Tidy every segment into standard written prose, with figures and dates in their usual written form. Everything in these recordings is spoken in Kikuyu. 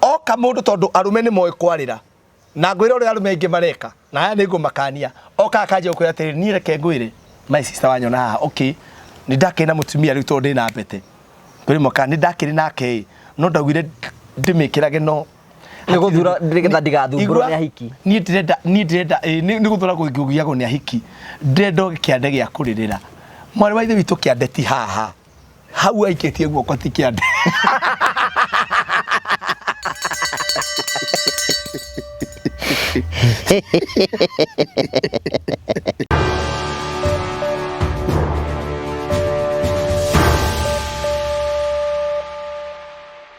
Oka mũndũ tondũ arũme nĩ moĩ kwarĩra. Na ngwĩre ũrĩa arũme aingĩ mareka. Na aya nĩ ngũmakania. Oka akanjia gũkwĩra atĩrĩrĩ, niĩ reke ngwĩre, my sister wanyona haha, okay, nĩ ndakĩrĩ na mũtumia rĩu tondũ ndĩna mbete. Kwĩ rĩmwe kana nĩ ndakĩrĩ nake ĩ, no ndaugire ndĩmĩkĩrage no Nĩ gũthura nĩgetha ndigathumbũrwo Igua, nĩ ahiki. Niĩ ndĩrenda niĩ ndĩrenda ĩ nĩ nĩ gũthura kũgiagwo nĩ ahiki. Ndĩrenda o kĩande gĩa kũrĩrĩra. Mwarĩ wa ithe witũ kĩande ti haha. Hau aikĩtie guoko ti kĩande.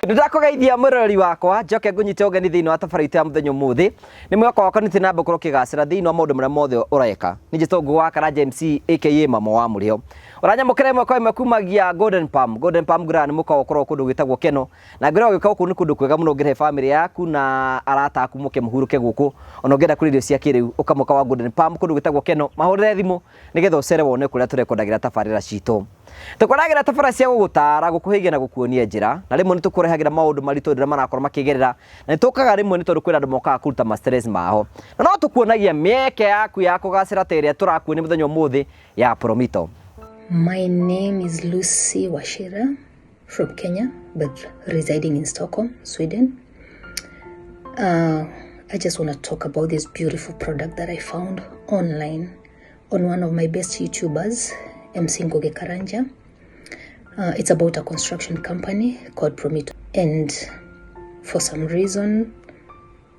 Nĩndakũgeithia mwĩroreri wakwa njoke ngũnyite ũgeni thĩinĩ wa tabarĩra itũ ya mũthenya ũmũthĩ. Nĩ mwĩhoko wakwa nĩ na mbere ũkĩgacĩra thĩinĩ wa maũndũ marĩa mothe ũreka. Nĩ njĩtwo Ngũgĩ wa Karanja MC aka Mama wa Mũrĩo. Ũranyamũkĩra ĩmwe kwa ĩmwe kumagia Golden Palm. Golden Palm ngwĩraga nĩ mũkawa ũkoragwo kũndũ gwĩtagwo Keno. Na ngwĩraga ũgĩũka gũkũ nĩ kũndũ kwega mũno ũngĩrehe famĩlĩ yaku na arata aku mũke mũhurũke gũkũ. Ona ũngĩenda kũrĩa irio cia kĩrĩu ũka mũkawa wa Golden Palm kũndũ gwĩtagwo Keno. Mahũrĩre thimũ nĩgetha ũcere wone kũrĩa tũrekondagĩra tabarĩra citũ. Tũkũrehagĩra tabarĩra cia gũgũtaara, gũkũhĩgia na gũkuonia njĩra. Na rĩmwe nĩ tũkũrehagĩra maũndũ maritũ andũ arĩa marakorwo makĩgerera. Na nĩ tũkaga rĩmwe nĩ tondũ kwĩna andũ mokaga kũruta ma stress mao. Na no tũkuonagia mĩeke yaku ya kũgacĩra ta ĩrĩa tũrakuonia mũthenya ũmũthĩ ya Promito. My name is Lucy Wachira from Kenya, but residing in Stockholm, Sweden. I just want to talk about this beautiful product that I found online on one of my best YouTubers, MC Ngugi Karanja. It's about a construction company called Promito. And for some reason,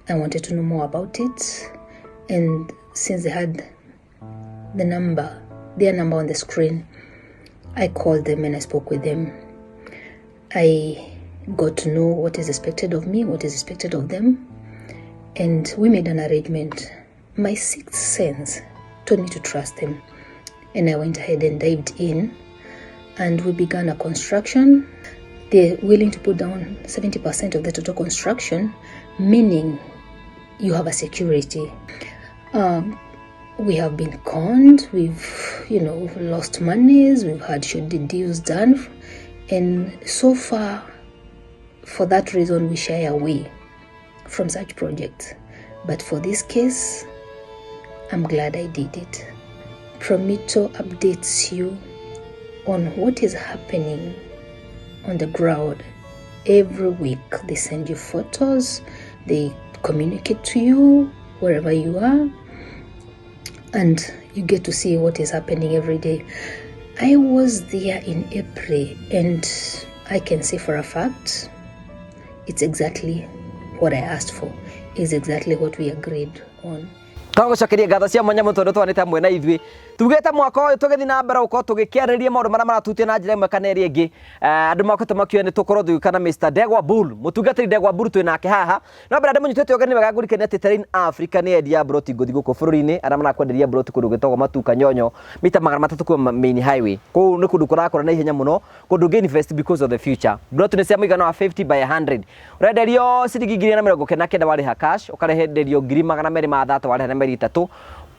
I wanted to know more about it. And since they had their number on the screen, I called them and I spoke with them. I got to know what is expected of me, what is expected of them, and we made an arrangement. My sixth sense told me to trust them, and I went ahead and dived in, and we began a construction. They're willing to put down 70% of the total construction, meaning you have a security. We have been conned, we've, lost monies, we've had shoddy deals done, and so far, for that reason, we shy away from such projects. But for this case, I'm glad I did it. Promito updates you on what is happening on the ground every week. They send you photos, they communicate to you wherever you are, and you get to see what is happening every day. I was there in April, and I can say for a fact, it's exactly what I asked for, is exactly what we agreed on. Twagũcokeria ngatho cia mwanya mũno tondũ twanĩte hamwe na ithuĩ tugĩte mwaka ũyũ tũgĩthiĩ na mbere gũkorwo tũgĩkĩarĩrĩria maũndũ marĩa maratutia na njĩra ĩmwe kana ĩrĩa ĩngĩ. Andũ makoretwo makiuga nĩ tũkorwo tũgĩũka na Mr Ndegwa Bull, mũtungatĩri Ndegwa Bull twĩ nake haha. No mbere ndĩmũnyitĩte ũgeni wega ngũrikanie atĩ Terrain Africa nĩ endia mburoti ngũthi gũkũ bũrũri-inĩ arĩa marakwenderia mburoti kũndũ gwĩtagwo Matuka Nyonyo mita 300 kuma main highway. Kũu nĩ kũndũ kũrakũra na ihenya mũno, kũndũ ũngĩ invest because of the future. Mburoti nĩ cia mũigana wa 50 by 100. Ũrenderio ciringi 1,099 warĩha cash, ũkarenderio 230,000 warĩha na mĩeri 3,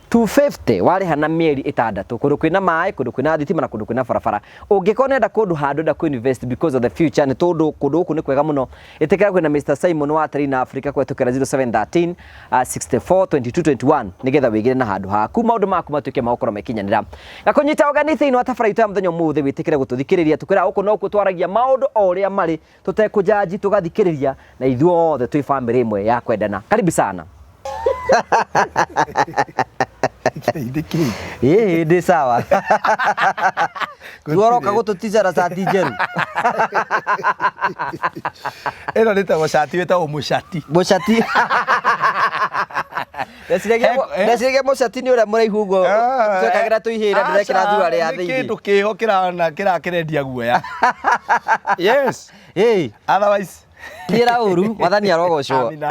250 warĩha na mĩeri 6. Kũndũ kwĩna maĩ, kũndũ kwĩna thitima na kũndũ kwĩna barabara. Ũngĩkorwo nĩũrenda kũndũ handũ ũrenda kũ invest because of the future, nĩ tondũ kũndũ gũkũ nĩ kwega mũno, ĩtĩkĩra kwĩna Mr Simon wa Terrain Africa kũhetũkĩra 0713 64 22 21 nĩgetha wĩgĩre na handũ haku maũndũ maku matuĩke ma gũkorwo mekinyanĩra. Gakũnyita ũgeni thĩinĩ wa tabarĩra itũ ya mũthenya ũmũthĩ, wĩtĩkĩre gũtũthikĩrĩria. Tũkwĩraga gũkũ nokuo twaragia maũndũ o ũrĩa marĩ tũtekũjanji, tũgathikĩrĩria na ithuothe twĩ famĩlĩ ĩmwe ya kwendana. Karibu sana. Ĩĩ ndĩ sawa. Tuoroka gũtũticera cati njerũ. Ĩno nĩ tagwo cati wĩtagwo mũcati. Mũcati. Ndeciragia mũcati nĩ ũrĩa mũraihu ũguo twekagĩra tũihĩra ndĩrekĩra thuruarĩ ya Nĩ thĩinĩ. kĩndũ kĩho kĩrona kĩrakĩrendia guoya. Yes. Ĩĩ. Otherwise Thiĩra ũru, mwathani arogocwo. Amina.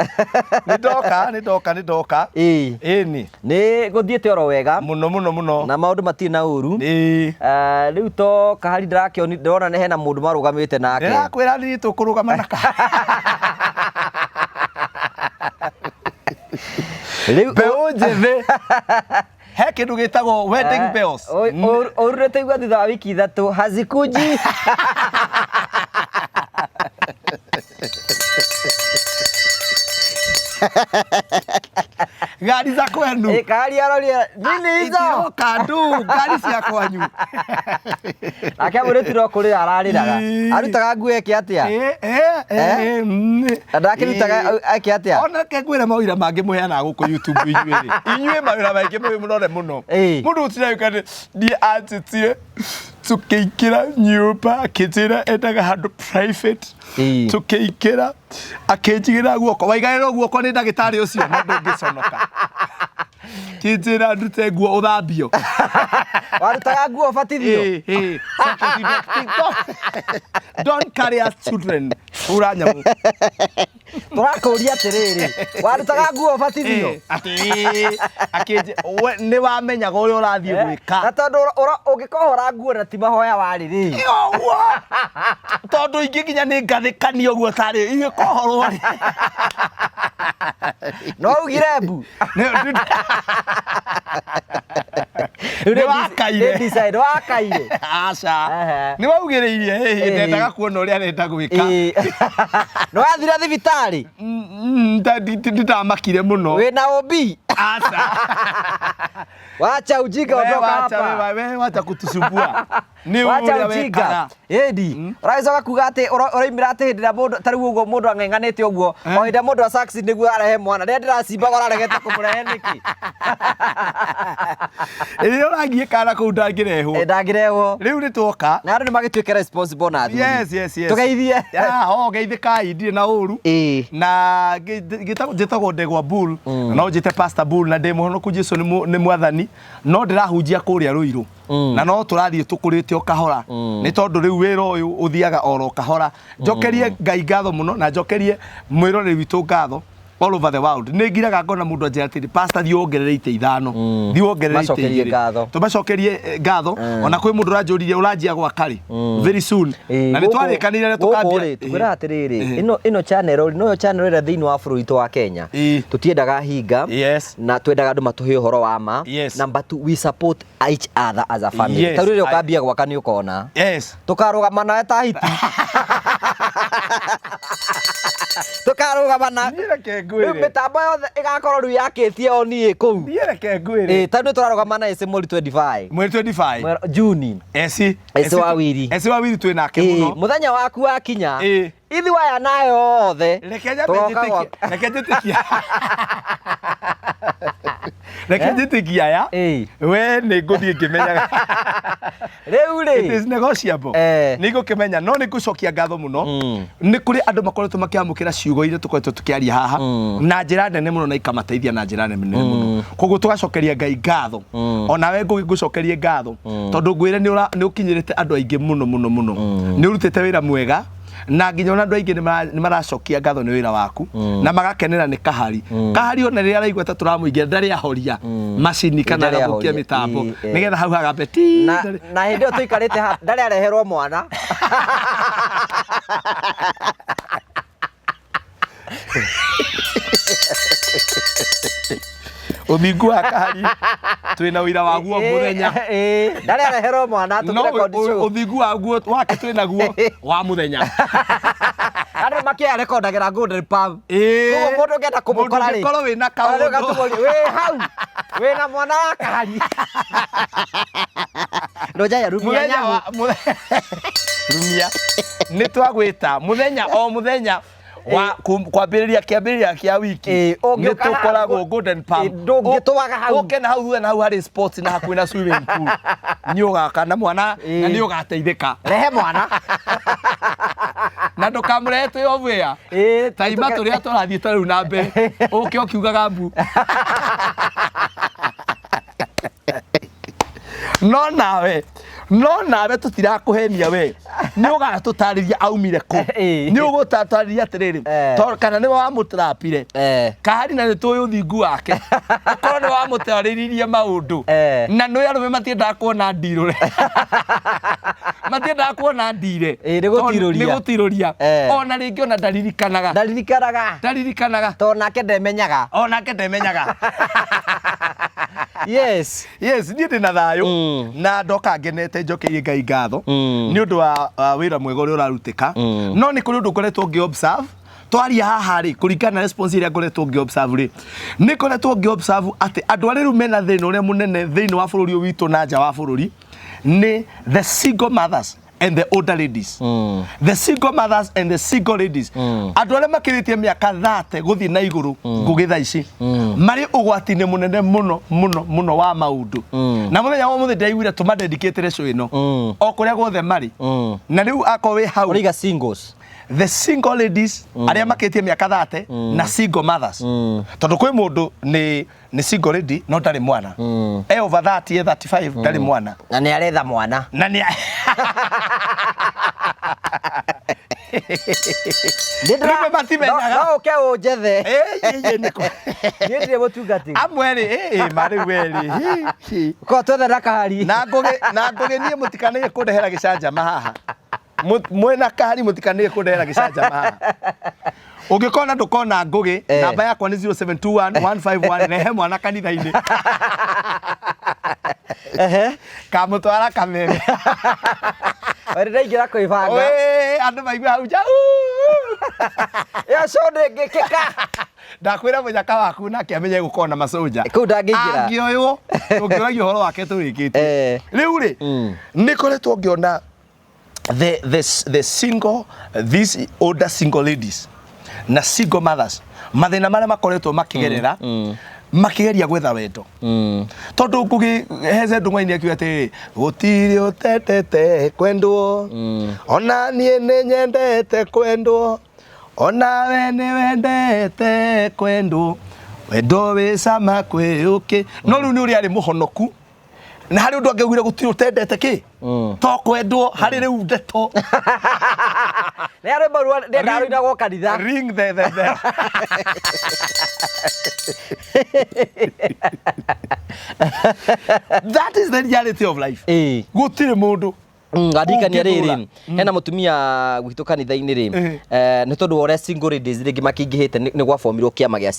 Nĩ ndoka, nĩ ndoka, nĩ ndoka. Ĩĩ. Ĩni. Nĩ gũthiĩte oro wega. Mũno mũno mũno. Na maũndũ matirĩ na ũru. Ĩĩ. Rĩu to kahari ndĩrakĩoni ndĩrona nĩ hena mũndũ marũgamĩte nake. Ndĩrakwĩra niĩ tũkũrũgama na kahari. Rĩu Mbeũ njĩthĩ. He kĩndũ gĩtagwo wedding bells. Ũru nĩ tũigua thutha wa wiki 3 hazikuji. Ngari za kwenu. Ĩ, kahari aroria nini hizo? Itiroka ndu ngari cia kwanyu. Nake mũirĩtu no kũrĩra ararĩraga. Ĩ. Arutaga nguo eke atĩa? Eh, eh, Eh? eh, Na ndakĩrutaga eke atĩa? Ona ke ngwĩre mawĩra mangĩ mũheanaga gũkũ YouTube inyuĩ rĩ. Inyuĩ mawĩra maingĩ mũĩ mũrore mũno. Ĩ. Mũndũ ũtirauga nĩ niĩ anjĩtire tũkĩingĩra nyũmba akĩnjĩra endaga handũ private. Ĩ. Tũkĩingĩra akĩnjigĩrĩra guoko. Waiganĩrwo guoko nĩ ndagĩtarĩ ũcio na ndũngĩconoka. Kĩnjĩra ndute nguo ũthambio. Warutaga nguo ũbatithio? Eh, eh. Don't carry us children. Hura nyamũ. Tũrakũria atĩrĩrĩ, warutaga nguo ũbatithio? Eh, atĩ akĩnjĩ we nĩ wamenyaga ũrĩa ũrathiĩ Na gwĩka. tondũ ũngĩkohora nguo na ti mahoya warĩ rĩ. Ũguo. Tondũ ingĩ nginya nĩ ngathĩkani ũguo tarĩ igĩkohorwo rĩ. No ugire mbu. Nĩ wakaire. Nĩ decide, wakaire. Aca. Ehe. Nĩ waugĩrĩirie hihi Ĩĩ. ndendaga kuona ũrĩa arenda gwĩka. Ĩĩ. Nĩ wathire thibitarĩ? Ndindamakire mũno. Wĩna OB? Aca. Wacha ujinga We ondoka wacha, hapa. we wacha kutusumbua. Nĩ Wacha ũrĩa ujinga. wekaga. Ĩndi. Ũragĩcoka kuga atĩ ũraumĩra atĩ hĩndĩ ĩrĩa mũndũ ta rĩu ũguo mũndũ ang'eng'anĩte ũguo o hĩndĩ ĩrĩa mũndũ a succeed nĩguo arehe mwana. Rĩrĩa ndĩracimbaga ũraregete kũmũrehe nĩkĩ? Rĩrĩa ũragiĩ kana kũu ndangĩrehwo. Ĩ, Ndangĩrehwo. Rĩu nĩ twoka. Na andũ nĩ magĩtuĩke responsible na athuri. Yes. Tũgeithie. Ya, ho geithĩkai ndirĩ na ũru. Ĩĩ. Na njĩtagwo Ndegwa Bull, na no njĩte Pastor Bull na ndĩ mũhonoku Jesu nĩ mwathani, no ndĩrahunjia kũrĩa Rũirũ. Na no tũrathiĩ tũkũrĩte o kahora. Nĩ tondũ rĩu wĩra ũyũ ũthiaga oro kahora. Njokerie Ngai ngatho mũno na njokerie mwĩroreri witũ ngatho all over the world. Nĩ ngiraga ngona mũndũ anjĩra atĩrĩ, Pastor thiĩ wongerere itĩ ithano, thiĩ wongerere itĩ Macokerie igĩrĩ." ngatho. Tũmacokerie ngatho. Ona kwĩ mũndũ ũranjũririe ũranjia gwaka rĩ very soon. Ĩĩ, Na nĩ twarĩkanĩire gũkũ tũkambia. rĩ tũkwĩra atĩrĩrĩ Ĩĩ. ĩno channel rĩ noyo channel ĩrĩa thĩinĩ wa bũrũri witũ wa Kenya Ĩĩ. tũtiendaga hinga Yes. na twendaga andũ matũhe ũhoro wa ma. Yes. Number two, we support each other as a family. Yes. Ta rĩu rĩrĩa I- ũkambia gwaka nĩ ũkona Yes. tũkarũgama nawe ta hiti tũkarũgama na Niĩ reke rĩu ngwĩre. mĩtambo yothe ĩgakorwo rĩu yakĩtie o niĩ kũu. Niĩ reke ngwĩre. Ĩĩ, tondũ tũrarũgama na ĩcĩ mweri 25 Mweri 25. Juni. Eci. Eci wa Wiri. Eci wa Wiri twĩ nake Ĩĩ, mũno. mũthenya waku wakinya Ĩĩ. ithuĩ aya nayo othe Reke nyambe tũgoka njĩtĩkie. gwaku. Reke njĩtĩkie. Reke njĩtĩkie aya. Ĩĩ. We nĩ ngũthiĩ ngĩmenyaga. Rĩu It rĩ is negotiable. Eh. Nĩ ngũkĩmenya no nĩ ngũcokia ngatho mũno. Nĩ kũrĩ andũ makoretwo makĩamũkĩra ciugo iria tũkoretwo tũkĩaria haha na njĩra nene mũno na ikamateithia na njĩra nene mũno. Koguo tũgacokeria Ngai ngatho. Onawe ngũgĩ ngũcokerie ngatho tondũ ngwĩre nĩ ũkinyĩrĩte andũ aingĩ mũno mũno mũno. Nĩ ũrutĩte wĩra mwega na nginya ona andũ aingĩ nĩ maracokia ngatho nĩ wĩra waku na magakenera nĩ kahari. Kahari ona rĩrĩa araigua ta tũramũingĩra ndarĩ ahoria macini kana Ndarĩ agathũkia ahoria. mĩtambo Ĩĩ, eh. nĩgetha hau hagambe ti na na hĩndĩ ĩyo tũikarĩte haha ndarĩ areherwo mwana. Ũthingu wa kahari twĩna ũira waguo mũthenya. Ĩĩ, ndarĩ areherwo mwana No tũkĩrekondi show. ũthingu waguo wake twĩ naguo wa mũthenya. Andũ makĩaya rekondagĩra Golden Palm. Ĩĩ. Koguo mũndũ ũngĩenda kũmũkora rĩ. Mũndũ ũngĩkorwo wĩna Ona rĩu kaũndũ. gatũmũria, wĩ hau wĩna mwana wa kahari. Ndũnjaya rumia Mũthenya nyamũ. wa rumia nĩ twagwĩta mũthenya o mũthenya wa kwambĩrĩria kĩambĩrĩria kĩa wiki Ĩĩ, nĩ ũngĩũka haha, tũkoragwo Golden Palm. Ĩĩ, ndũngĩtwaga hau. Ũke na hau thutha na hau harĩ sports na hakuhĩ na swimming pool nĩ ũgaka na mwana na Ĩĩ. nĩ ũgateithĩka. Rehe mwana. Na ndũkamũrehe twĩ obwĩa Ĩĩ, taima tũrĩa tũrathiĩ ta rĩu na mbere ũke ũkiugaga mbu. No nawe no nawe tũtirakũhenia we nĩ ũgatũtarĩria aumire kũ. Ĩĩ. Nĩ ũgũtarĩria atĩrĩrĩ Eh. kana nĩwe wamũtrapire Eh. kahari na nĩ tũĩ ũthingu wake ũkorwo nĩ wamũtarĩririe maũndũ Eh. na nĩ arũme matiendaga kuona ndirũre matiendaga kuona ndire. Ĩĩ, nĩ gũtirũria. Nĩ gũtirũria. Eh. Ona rĩngĩ ona ndaririkanaga Ndaririkanaga. Ndaririkanaga. Tondũ nake ndemenyaga. Onake ndemenyaga. Yes. Yes, niĩ ndĩ na thayũ na ndoka ngenete njokeirie Ngai ngatho nĩ ũndũ wa wĩra mwega ũrĩa ũrarutĩka. No nĩ kũrĩ ũndũ ngoretwo ngĩ observe Twaria haha rĩ, kũringana na response ĩrĩa ngoretwo ngĩ observe rĩ, nĩ ngoretwo ngĩ observe atĩ andũ arĩa rĩu mena thĩna ũrĩa mũnene thĩinĩ wa bũrũri ũyũ witũ na nja wa bũrũri nĩ the single mothers and the older ladies. The single mothers and the single ladies. Andũ arĩa makĩrĩtie mĩaka 30 gũthiĩ na igũrũ ngũgĩ thaa ici marĩ ũgwati-inĩ mũnene mũno mũno mũno wa maũndũ. Na mũthenya wa ũmũthĩ ndĩraiguire tũmadedicatĩre show ĩno o kũrĩa guothe marĩ. Na rĩu akorwo wĩ hau Ũraiga singles. The single ladies arĩa makĩtie mĩaka 30 na single mothers, tondũ kwĩ mũndũ nĩ single lady no ndarĩ mwana, e over 30, e 35, ndarĩ mwana. Na nĩ aretha mwana. Na nĩ Rĩmwe matimenyaga. No ũke ũnjethe. Ĩ, ĩ, ĩ, Niĩ ndirĩ mũtungatĩri. Amwe rĩ, ĩ, ma rĩu we rĩ, hi, hi. Korwo twethe na kahari. Na ngũgĩ niĩ mũtikanaige kũndehera gĩcanjama haha. Mwĩna kahari, mũtikanaige kũndehera gĩcanjama haha. Ũngĩkona ndũkona ngũgĩ, namba yakwa nĩ 0721 151, rehe mwana kanitha-inĩ. Kamũtwara kamere. Ore ndaingĩra kwĩbanga. Wĩ, andũ maigue hau nja. Ĩyo show ndĩngĩkĩka. Ndakwĩra mũnyaka waku nake amenye gũkorwo na macoja. Kũu ndangĩingĩra. Angĩoywo tũngĩũragia ũhoro wake tũrĩkĩtie. Rĩu rĩ, nĩ koretwo ngĩona the single these older single ladies na single mothers, mathĩna marĩa makoretwo makĩgerera makĩgeria gwetha wendo, tondũ Ngũgĩ heze ndũng'wa-inĩ akiuga atĩrĩrĩ, gũtirĩ ũtendete kwendwo, ona niĩ nĩ nyendete kwendwo, ona we nĩ wendete kwendwo, wendo wĩ cama kwĩ ũkĩ. No rĩu nĩ ũrĩa arĩ mũhonoku na harĩ ũndũ angĩaugire gũtirĩ ũtendete kĩ to kwendwo harĩ rĩu ndeto. Nĩ rwĩmbo rwa ndenda rũinagwo kanitha. Ring the bell. That is the reality of life. Gũtirĩ mũndũ Ngandirikania ũngĩthũra. Rĩrĩ hena mũtumia gwitũ kanitha-inĩ rĩ, nĩ tondũ wa ũrĩa single ladies rĩngĩ makĩingĩhĩte, nĩ gwabomirwo kĩama gĩa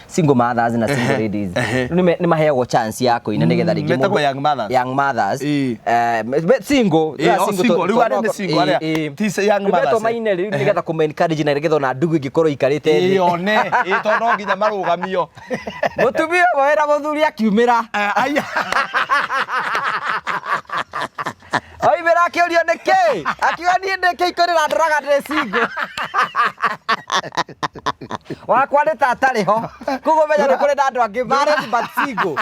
single mothers na single ladies. Rĩu nĩ maheagwo chance ya kũina nĩgetha rĩngĩ Metagwo young mothers. Young mothers. Single. Oh, single. Rĩu arĩa nĩ single, arĩa ti young Rĩu metwo mothers. maine rĩu nĩgetha kũma encourage na nĩgetha ona ndugu ĩngĩkorwo ikarĩte thĩ. Ĩ, one ĩ, tondũ no nginya marũgamio. Mũtumia ũmwe wĩna mũthuri akiumĩra. Aya. Oimĩra akĩũrio nĩ kĩ, akiuga niĩ ndĩ kĩiko ndĩrandoraga ndĩ single, wakwa nĩ ta atarĩ ho, koguo menya nĩ kũrĩ na andũ angĩ married but single.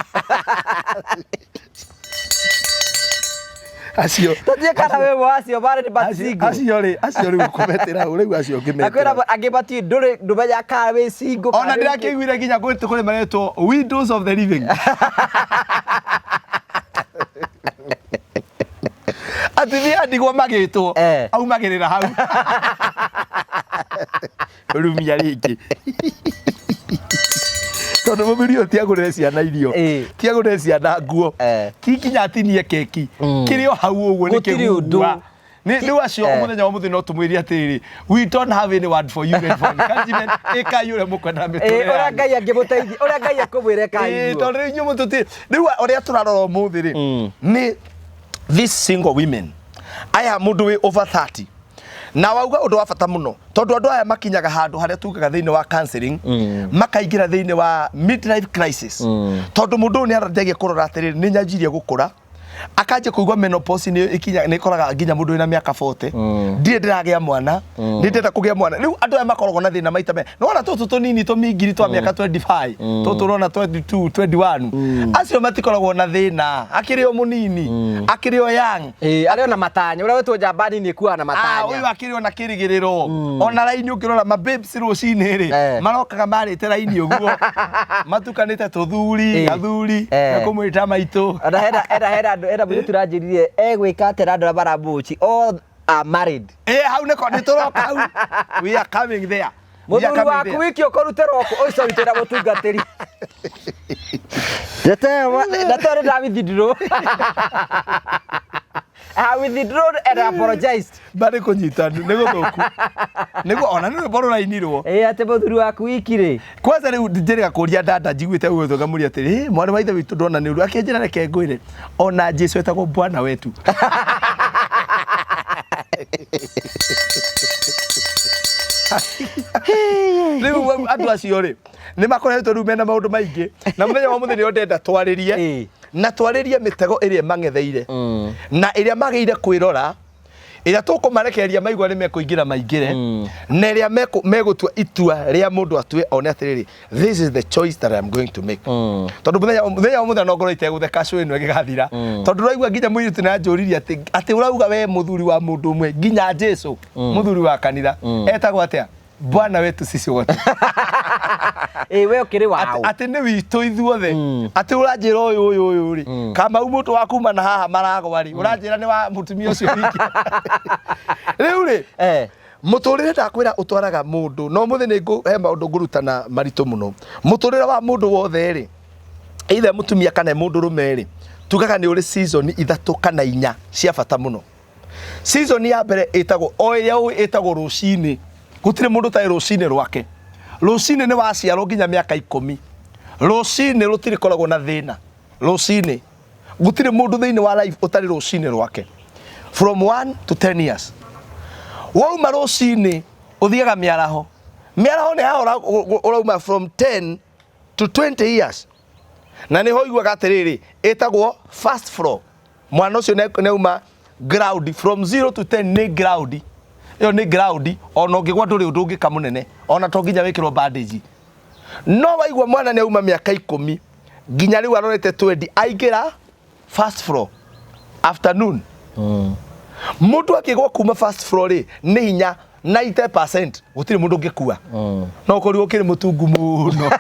Acio Tũthiĩ kana wĩ ũmwe wacio married but single. Acio rĩ, acio rĩu kũmetĩra hau, rĩu acio Na kwĩna ngĩmetĩra. Angĩ matiũĩ, ndũrĩ ndũmenya kana wĩ single ona kana wĩ kĩ. Ndĩrakĩiguire nginya kũrĩ maretwo widows of the living, atumia ndigwa magĩtwo aumagĩrĩra hau rumia rĩngĩ, tondũ mũthuri ũyũ ti agũrĩre ciana irio, ti agũrĩre ciana nguo, ti nginya atinie keki, kĩrĩ o hau ũguo nĩ Gũtirĩ ũndũ. kĩgugua. Nĩ rĩu acio mũthenya wa mũthĩ no tũmwĩre atĩrĩrĩ, we don't have any word for you and for encouragement, ĩkai ũrĩa mũkwenda mĩtũrĩre Ũrĩa yanyu. Ngai angĩmũteithia, ũrĩa Ngai akũmwĩra ĩkai Tondũ rĩu inyuĩ mũtũti rĩu ũrĩa tũrarora ũmũthĩ rĩ, nĩ these single women aya, mũndũ wĩ over 30, na wauga ũndũ wa bata mũno, tondũ andũ aya makinyaga handũ harĩa tugaga thĩinĩ wa counseling makaingĩra thĩinĩ wa midlife crisis, tondũ mũndũ ũyũ nĩ aranjagia kũrora atĩrĩrĩ, nĩ nyanjirie gũkũra, akanjia kũigua menopause nĩ ikinya nĩ ĩkoraga nginya mũndũ wĩna mĩaka 40, ndirĩ ndĩragĩa mwana, nĩ ndĩrenda kũgĩa mwana. Rĩu andũ aya makoragwo na thĩna maita me nĩ wona tũtũ tũnini tũmingiri twa mĩaka 25, tũtũ ũrona 22, 21, acio matikoragwo na thĩna, akĩrĩ o mũnini, akĩrĩ o young. Arĩ ona matanya, ũrĩa wĩtwo njamba nini ĩkuaga na Ah, ũyũ matanya. Akĩrĩ ona kĩrĩgĩrĩro, ona raini ũngĩrora mababes rũcinĩ rĩ, marokaga marĩte raini ũguo matukanĩte tũthuri, athuri mekũmwĩta maitũ. Ona hena andũ, hena mũirĩtu ũranjĩrire egwĩka atĩa na andũ arĩa maramũci all are married. Ĩ, hau nĩko nĩ tũroka hau, we are coming there. We are Mũthuri coming waku there. wiki ũkũrutĩrwo kũ? Ũcio witũ na mũtungatĩri ndeto nĩ nda withdraw. I withdrawn and apologized. Mbarĩ kũnyita nĩ gũthũku nĩguo ona nĩ rwĩmbo rũrainirwo. Ĩ, atĩ mũthuri waku wiki rĩ. Kwanza rĩu njĩrĩga kũria dada njiguĩte ũguo ngamũria atĩrĩ, "Ĩ, mwarĩ wa ithe witũ, ndona nĩ ũru?" Akĩnjĩra, "Reke ngwĩre, ona Jesu etagwo bwana wetu." Rĩu andũ acio rĩ nĩ makoretwo rĩu mena maũndũ maingĩ, na mũthenya wa mũthenya ũrĩa ndĩrenda twarĩrie na twarĩrie mĩtego ĩrĩa mang'etheire na ĩrĩa magĩire kwĩrora, ĩrĩa tũkũmarekereria maigua nĩ mekũingĩra maingĩre, na ĩrĩa megũtua itua rĩa mũndũ atue one atĩrĩrĩ, this is the choice that I am going to make. Tondũ mũthenya wa mũthenya no ngorwo itegũtheka show ĩno ĩgĩgathira, tondũ ũraigua nginya mũirĩtu nĩ anjũririe atĩ ũrauga we mũthuri wa mũndũ ũmwe, nginya Jesu mũthuri wa kanitha etagwo atĩa? Bwana wetu sisi wote. Ĩ we ũkĩrĩ waũ? Atĩ nĩ witũ ithuothe. Atĩ ũranjĩra ũyũ rĩ, Kamau mũtũ wa kuma na haha maragwa rĩ, ũranjĩra nĩ wa mũtumia ũcio wiki. Rĩu rĩ, mũtũrĩre ndakwĩra ũtwaraga mũndũ, no mũthĩ nĩ he maũndũ ngũrutana maritũ mũno. Mũtũrĩre wa mũndũ wothe rĩ, either mũtumia kana mũndũ rũme rĩ, tugaga nĩ ũrĩ season 3 kana 4 cia bata mũno. Season ya mbere ĩtagwo o ĩrĩa ũĩ ĩtagwo rũcinĩ. Gũtirĩ mũndũ ũtarĩ rũcinĩ rwake. Rũcinĩ nĩ waciarwo nginya mĩaka 10. Rũcinĩ rũtirĩ koragwo na thĩna. Rũcinĩ gũtirĩ mũndũ thĩinĩ wa life ũtarĩ rũcinĩ rwake. From 1 to 10 years. Wauma rũcinĩ ũthiaga mĩaraho. Mĩaraho nĩ haha ũrauma from 10 to 20 years. Na nĩho ũiguaga atĩrĩrĩ, ĩtagwo first floor. Mwana ũcio nĩ auma ground from 0 to 10 nĩ ground. Ĩyo nĩ ground, ona ũngĩgwa ndũrĩ ũndũ ũngĩka mũnene, ona to nginya wĩkĩrwo bandage. No waigua mwana nĩ auma mĩaka 10 nginya rĩu arorete 20 aingĩra first floor afternoon. Mũndũ akĩgwa kuma first floor rĩ, nĩ hinya 90% gũtirĩ mũndũ ũngĩkua. No ũkorirwo ũkĩrĩ mũtungu mũno.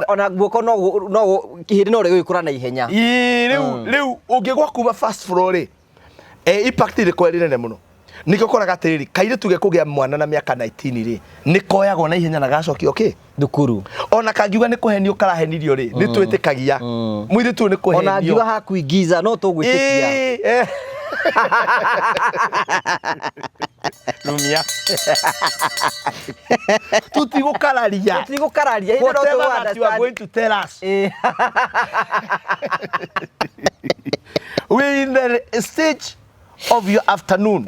Ona guoko no kĩhĩndĩ no rĩgũgĩkũra na ihenya. Ĩĩ, rĩu ũngĩgwa kuma first floor rĩ, impact ĩrĩkorwo ĩrĩ nene mũno. Nĩkĩo ũkoraga atĩrĩrĩ, kairĩtu gekũgĩa mwana na mĩaka 19 rĩ, nĩ koyagwo na ihenya na gacokio kĩ? Thukuru. Ona kangiuga nĩ kũhenio karahenirio rĩ, nĩ twĩtĩkagia. Mũirĩtu ũyũ nĩ kũhenio. Ona angiuga hakuingiza no tũgwĩtĩkia. Ĩĩ, Rumia. Tutigũkararia. Tutigũkararia. Ĩndĩ no Whatever that you are going to tell us. We're in the stage of your afternoon.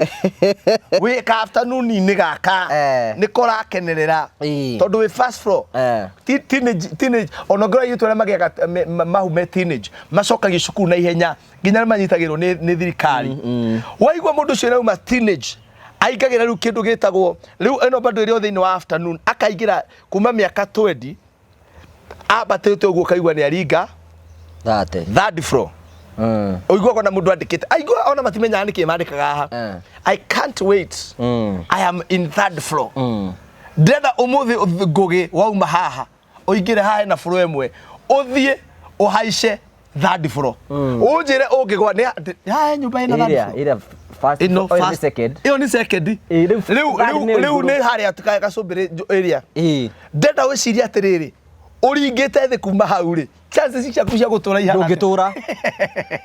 Wĩ ka afternoon-inĩ gaka. Nĩko ũrakenerera. Tondũ wĩ first floor. Teenage, ona ũngĩrora airĩtu arĩa magĩaga mahu me teenage, macokagio cukuru na ihenya nginya nĩ manyitagĩrwo nĩ thirikari. Waigua mũndũ ũcio nĩauma teenage, aingagĩra rĩu kĩndũ gĩtagwo, rĩu ĩno bado ĩrĩ o thĩinĩ wa afternoon, akaingĩra kuma mĩaka 20, ambatĩte ũguo ũkaigua nĩ aringa Thate. third floor. Ũiguaga ona mũndũ andĩkĩte, aigua ona matimenyaga nĩkĩ mandĩkaga haha. I can't wait. I am in third floor. Ndĩrenda ũmũthĩ ngũgĩ wauma haha, ũingĩre haha hena floor ĩmwe, ũthiĩ ũhaice third floor. Ũnjĩre ũngĩgwa nĩ haha he nyũmba ĩna third floor. Ĩrĩa first Ĩno floor, ĩyo nĩ first- second. Ĩyo nĩ second. Ĩ, rĩu Rĩu third nĩ rĩu igũrũ. nĩ harĩa gacũmbĩrĩ ĩrĩa. Ĩ. Ndĩrenda wĩcirie atĩrĩrĩ, ũringĩte thĩ kuma hau rĩ, chances ciaku cia gũtũra ihana atĩa? Ndũngĩtũra.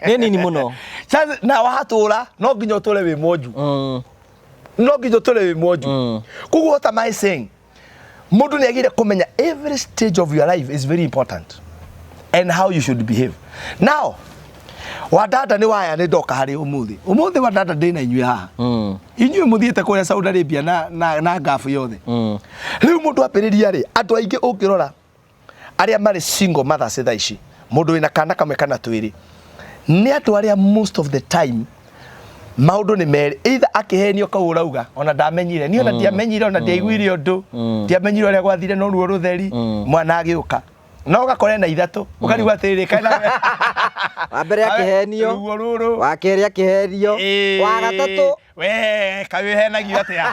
Nĩ nini mũno. Chances, na watũra no nginya ũtũre wĩ mwonju. No nginya ũtũre wĩ mwonju. Koguo what am I saying? Mũndũ nĩ agĩrĩire kũmenya every stage of your life is very important and how you should behave. Now, Wadada nĩ waya nĩ ndoka harĩ ũmũthĩ. Ũmũthĩ Wadada ndĩ na inyuĩ haha. Inyuĩ mũthiĩte kũrĩa Saudi Arabia na ngabu yothe. Rĩu mũndũ ambĩrĩria rĩ, andũ aingĩ ũngĩrora arĩa marĩ single mothers thaa ici, mũndũ wĩna kana kamwe kana twĩrĩ, nĩ andũ arĩa most of the time maũndũ nĩ merĩ, either akĩhenio kau ũrauga ona ndamenyire, niĩ ona ndiamenyire, ona ndiaiguire ũndũ, ndiamenyire ũrĩa gwathire no ruo rũtheri, mwana agĩũka. No ũgakora ena ithatũ, ũkarigwo atĩrĩrĩ, kana Wa mbere akĩhenio, ruo rũrũ. wa kerĩ akĩhenio, wa gatatũ We, kaĩ wĩhenagio atĩa?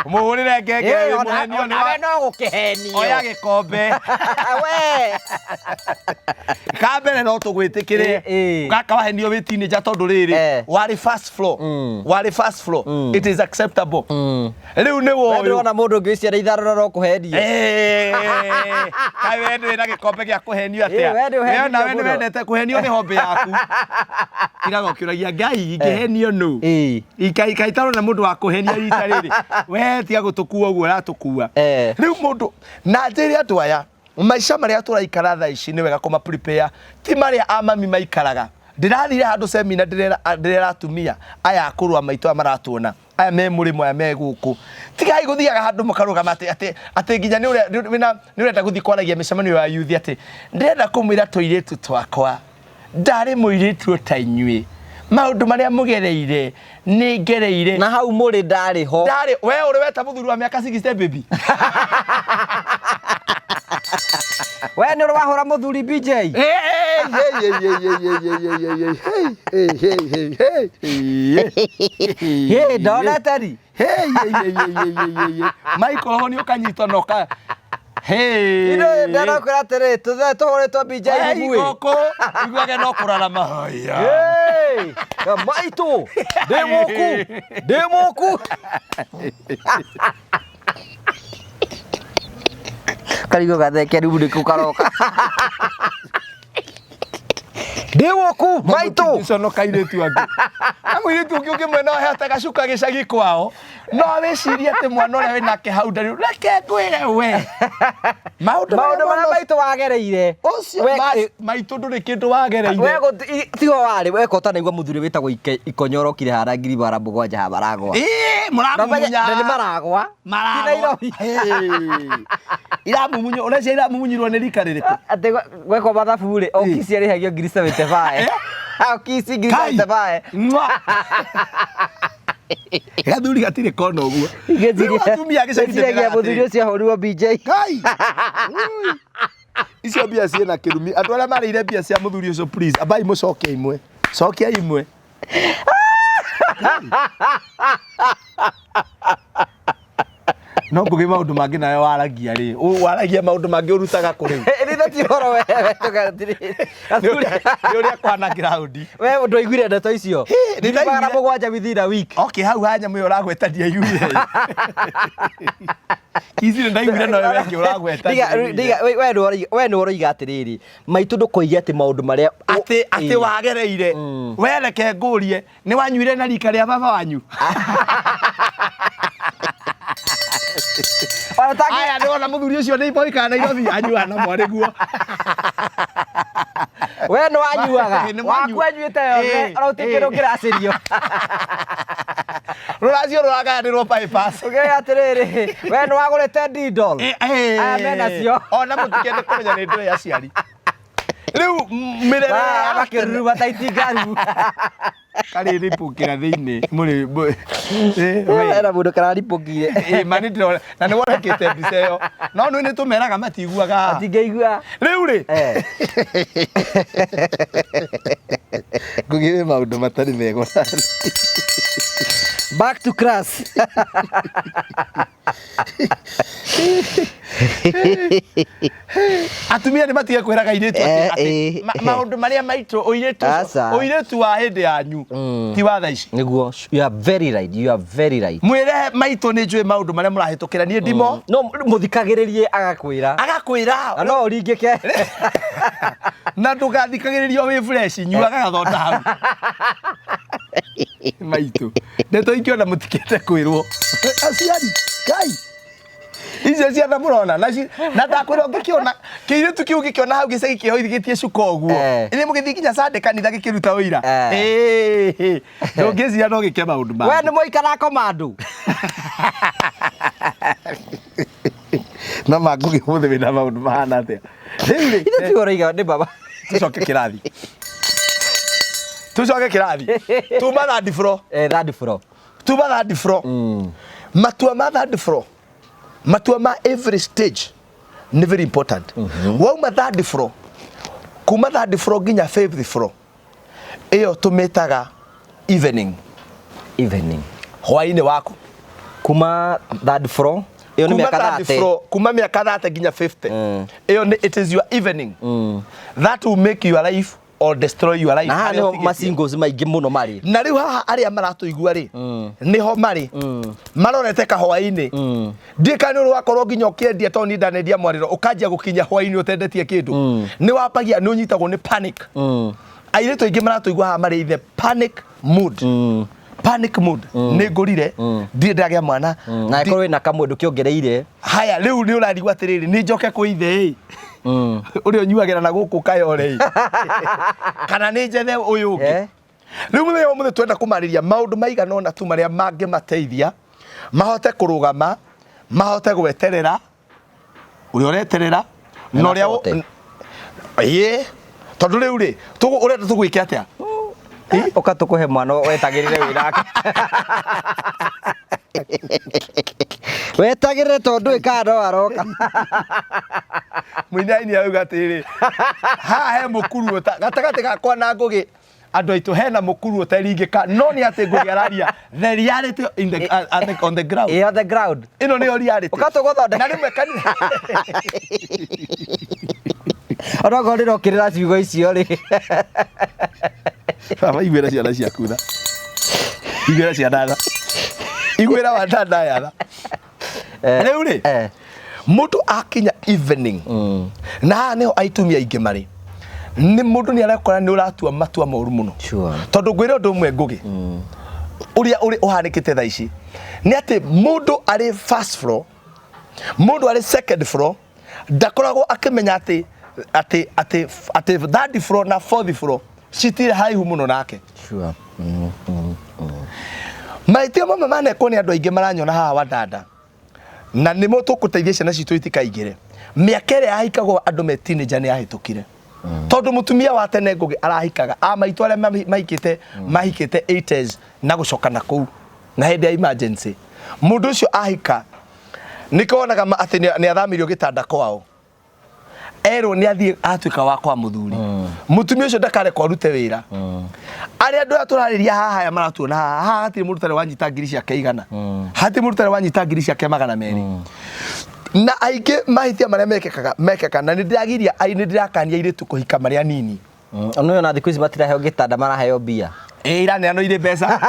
Mũhũrĩre ngengere wĩ mũhenio nĩ onawe no gũkĩhenio. Oya gĩkombe. We. Ka mbere no tũgwĩtĩkĩre. Gaka wahenio wĩ teenager tondũ rĩrĩ, warĩ first floor. Warĩ first floor. It is acceptable. Rĩu nĩ We woyũ. ndũrona mũndũ ũngĩ ciana ithano na no kũhenio. Kaĩ we ndũrĩ na gĩkombe gĩa kũhenio atĩa? We ndũhenio We nawe nĩ mũno. wendete kũhenio nĩ hobby yaku. Tigaga ũkĩũragia Ngai ingĩhenio nũ? Kaĩ itarona mũndũ wa kũhenia rita rĩrĩ. We tiga gũtũkua ũguo ũratũkua. Rĩu mũndũ na njĩre andũ aya maica marĩa tũraikara thaa ici nĩ wega kũma prepare, ti marĩa a mami maikaraga. Ndĩrathire handũ semina, ndĩrera atumia aya akũrũ a maitũ aya maratuona, aya me mũrĩmo, aya me gũkũ, tigai gũthiaga handũ mũkarũgama atĩ nginya nĩ ũrĩa nĩ ũrenda gũthiĩ kwaragia mĩcemanio ya yuthi atĩ ndĩrenda kũmwĩra tũirĩtu twakwa, ndarĩ mũirĩtu o ta inyuĩ, maũndũ marĩa mũgereire nĩ ngereire. Na hau mũrĩ ndarĩ ho. Ndarĩ we ũrĩ weta mũthuri wa mĩaka 60, baby. We nĩ ũrĩ wahũra mũthuri, BJ? Hey, hey, hey, hey, hey, hey, hey, hey, hey, hey, hey, hey, hey, hey. Hĩ, ndonete ri. Hey, hey, hey, hey, hey, hey, hey, hey. Michael ho nĩ ũkanyitwo na ũka. Hey. Ino ndanakwĩra atĩrĩ, tũthe tũhũrĩtwo BJ. Hey, Rumu ĩ. gũkũ iguage no kũrarama haya. Hey, maitũ ndĩ mũku, ndĩ mũku karigwo gatheke rumu nĩkũ karoka, ndĩ mũku maitũ. Conoka airĩtu angĩ na mũirĩtu ũngĩ ũngĩmwena ũhete gacuka gĩcagi kwao, no wĩcirie atĩ mwana ũrĩa wĩnake hau ndarĩ. Reke ngwĩre we maũndũ maũndũ marĩa maitũ wagereire. Ũcio maitũ ndũrĩ kĩndũ wagereire. We tiho warĩ weka ũtanaigua mũthuri wĩtagwo Ikonyorokire hara 700,000 ha maragwa. Ĩĩ, mũramumunya. Na nĩ maragwa. Ti Nairobi. Iramumunywo ũrecia, iramumunyirwo nĩ rika rĩrĩkũ? Atĩ gwekwo mathabu rĩ, o kisi arĩhagio 75,000, o kisi ngiri Kai! 75. Mwa! Gathuri gatirĩ kona ũguo. Rĩu atumia a gĩcagi Ngĩciragia ndĩmeraga mũthuri atĩrĩ, ũcio ahũrirwo BJ. Kai! Ui! Icio mbia ciĩna kĩrumi. Andũ arĩa marĩire mbia cia mũthuri ũcio, please, ambai mũcokie imwe, cokia imwe. No ngũgĩ maũndũ mangĩ nawe waragia rĩ, waragia maũndũ mangĩ ũrutaga kũ rĩu? Ritha ti ũhoro we Nĩ ũrĩa kũhana ground. We ndwaiguire ndeto icio? Hĩ, nĩ Ngiri ndaiguire. 700 within a week. Okay, hau ha nyamũ ĩyo ũragweta ndiaiguire. Ici nĩ ndaiguire, no we ũngĩ ũragweta ndiaiguire. We nĩ ũroiga atĩrĩrĩ, maitũ ndũkoige atĩ maũndũ marĩa Atĩ wagereire we, reke ngũrie, nĩ wanyuire na rika rĩa baba wanyu? Ona Aya, nĩ wona mũthuri ũcio nĩ iboi kana Nairobi anyuaga na mwarĩ guo. We nĩ wanyuaga. Nĩ waku anyuĩte yothe. Ona gũtirĩ kĩndũ ũngĩracĩrio. Rũracio rũragayanĩrwo bypass. Ũngĩoiga atĩrĩrĩ, we nĩ wagũrĩte didol? Aya menacio. Ona mũtikende kũmenya nĩ ndũĩ aciari rĩu mĩrerere ya Makĩruruma ta itingaru. Karĩrĩpũkĩra thĩinĩ mũrĩ we. Hena mũndũ kararipũkire. Ĩ, ma nĩ ndĩrona na nĩ wonekĩte mbica ĩyo, no nĩ tũmeraga matiguaga. Matingĩigua. Rĩu rĩ, ngũgĩre maũndũ matarĩ mega. Back to class. Atumia nĩ matige kwĩraga airĩtu atĩ maũndũ marĩa maitũ ũirĩtu Aca. Ũirĩtu wa hĩndĩ yanyu ti wa thaa ici. Nĩguo, you are very right, you are very right. Mwĩre maitũ nĩ njũĩ maũndũ marĩa mũrahĩtũkĩra, niĩ ndimo. No mũthikagĩrĩrie agakwĩra. Agakwĩra. Na no ũringĩke. Na ndũgathikagĩrĩrio wĩ fresh, nyuaga gathonda hau maitũ. Ndeto ingĩona mũtikĩte kwĩrwo aciari kai icio ciana mũrona na ndakwĩra ũngĩkĩona kĩirĩtu kĩu ũngĩkĩona hau gĩcagi kĩhoithĩtie cuka ũguo, ĩrĩ mũgĩthiĩ nginya Sunday kanitha gĩkĩruta ũira. Ndũngĩciria no gĩke maũndũ We mangĩ. nĩ mũikara komando. No mangũgĩ ũmũthĩ wĩna maũndũ mahana atĩa rĩu rĩ? Ithe ti ũroiga nĩ baba. Tucoke kĩrathi, tucoke kĩrathi, tuma third floor. Third floor. Tuma third floor. Matua ma third floor, matua ma every stage nĩ very important. Wauma third floor, kuma third floor nginya fifth floor, ĩyo tũmĩtaga evening. Evening. Hwaĩ-inĩ waku. Kuma third floor ĩyo nĩ Kuma mĩaka third 30. floor, kuma mĩaka 30 nginya 50, ĩyo nĩ it is your evening that will make your life or destroy your life. Na haha Harĩa nĩho ũtigĩtie. masingles maingĩ mũno marĩ. Na rĩu haha arĩa maratũigua rĩ, nĩho marĩ marorete kahwaĩ-inĩ. Ndiĩ kana nĩ ũrĩ wakorwo nginya ũkĩendia, tondũ niĩ ndanendia mwarĩro ũkanjia gũkinya hwaĩ-inĩ ũtendetie kĩndũ, nĩ wambagia nĩ ũnyitagwo nĩ panic. Airĩtu aingĩ maratũigua haha marĩ in the panic mood, panic mood, nĩ ngũrire, ndirĩ ndagĩa mwana. Na ĩkorwo wĩna kamwe ndũkĩongereire. Haya, rĩu nĩ ũrarigwo atĩrĩrĩ, nĩ njoke kwĩ ithe ĩ? Ũrĩa ũnyuagĩra na gũkũ Kayole ĩ, kana nĩ njethe ũyũ ũngĩ? Rĩu mũthenya wa ũmũthĩ twenda kũmarĩria maũndũ maigana ũna tu marĩa mangĩmateithia mahote kũrũgama, mahote gweterera ũrĩa ũreterera na ũrĩa mabote. Ĩĩ, tondũ rĩu rĩ ũrenda tũgwĩke atĩa? Ũka tũkũhe mwana wetagĩrĩre wĩ nake. Wetagĩrĩre tondũ ndũĩ kana no aroka. Mũinaini arauga atĩrĩrĩ, haha he mũkuru gatagatĩ gakwa na Ngũgĩ, andũ aitũ, hena mũkuru ũteringĩka, no nĩ atĩ Ngũgĩ araria the reality in the, at the, on the ground. Ĩ, on the ground. Ĩno nĩyo reality. Ũka tũgũthondeke. Na rĩmwe kanitha Onokorwo ndĩrokĩrĩra ciugo icio rĩ. Baba, iguĩra ciana ciaku tha, iguĩra ciana tha, iguĩra wa ndandaya tha. Rĩu rĩ, mũndũ akinya evening, na haha nĩho aitumia aingĩ marĩ, nĩ mũndũ nĩ arekora nĩ ũratua matua moru mũno. Tondũ ngwĩre ũndũ ũmwe, Ngũgĩ, ũrĩa ũrĩ ũhanĩkĩte thaa ici nĩ atĩ mũndũ arĩ first floor, mũndũ arĩ second floor, ndakoragwo akĩmenya atĩ third floor na fourth floor citirĩ haraihu mũno nake. Mahĩtia mamwe manekwo nĩ andũ aingĩ maranyona haha Wadanda, na nĩmo tũkũteithia ciana citũ itikaingĩre mĩaka ĩrĩa yahikagwo andũ me teenager nĩ yahĩtũkire, tondũ mũtumia wa tene, Ngũgĩ, arahikaga a maitũ arĩa mahikĩte 80s na gũcoka na kũu na hĩndĩ ya emergency, mũndũ ũcio ahika nĩkĩo wonaga atĩ nĩ athamirio gĩtanda kwao, erwo nĩ athiĩ atuĩka wa kwa mũthuri. Mũtumia ũcio ndakarekwo arute wĩra. Arĩa andũ aya tũrarĩria haha, aya maratuona haha, haha hatirĩ mũndũ ũtarĩ wanyita ngiri ciake 100, hatirĩ mũndũ ũtarĩ wanyita ngiri ciake 200. Na aingĩ mahĩtia marĩa mekĩkaga mekeka, na nĩ ndĩragiria nĩ ndĩrakania airĩtu kũhika marĩ anini. Ona ona thikũ ici matiraheo gĩtanda, maraheo mbia. Ĩ, iraneanwo irĩ mbeca,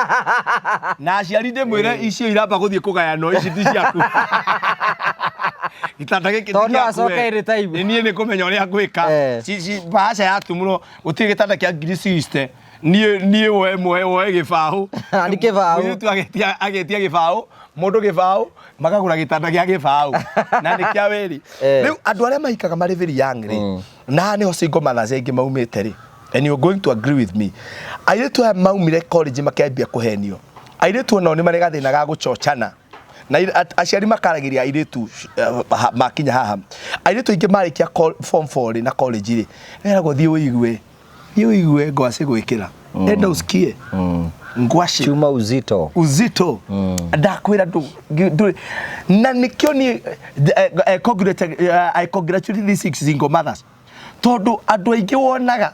na aciari ndĩmwĩre icio iramba gũthiĩ kũgayanwo, ici ti ciaku, gĩtanda gĩkĩ ti Tondũ no gĩaku acoke we. any time. Ĩ, niĩ nĩ kũmenya ũrĩa ngwĩka. Bahasha yatumũrwo gũtirĩ gĩtanda kĩa ngiri 60, niĩ woe gĩbaũ. Nĩ kĩbaũ. Mũirĩtu agetia gĩbaũ, mũndũ gĩbaũ, makagũra gĩtanda gĩa gĩbaũ na nĩ kĩa wĩri. Rĩu andũ arĩa mahikaga marĩ very young rĩ, na haha nĩho single mothers aingĩ maumĩte rĩ, and you're going to agree with me, airĩtu aya maumire college makĩambia kũhenio. Airĩtu onao nĩ marĩ gathĩna ga gũchochana na aciari makaragĩria airĩtu makinya haha. Airĩtu aingĩ marĩkia form 4 rĩ na college rĩ, meragwo thiĩ ũigue, thiĩ ũigue ngwacĩ gwĩkĩra, enda usikie ngwacĩ. Chuma uzito. Uzito, ndakwĩra na nĩkĩo niĩ I congratulate these six single mothers, tondũ andũ aingĩ wonaga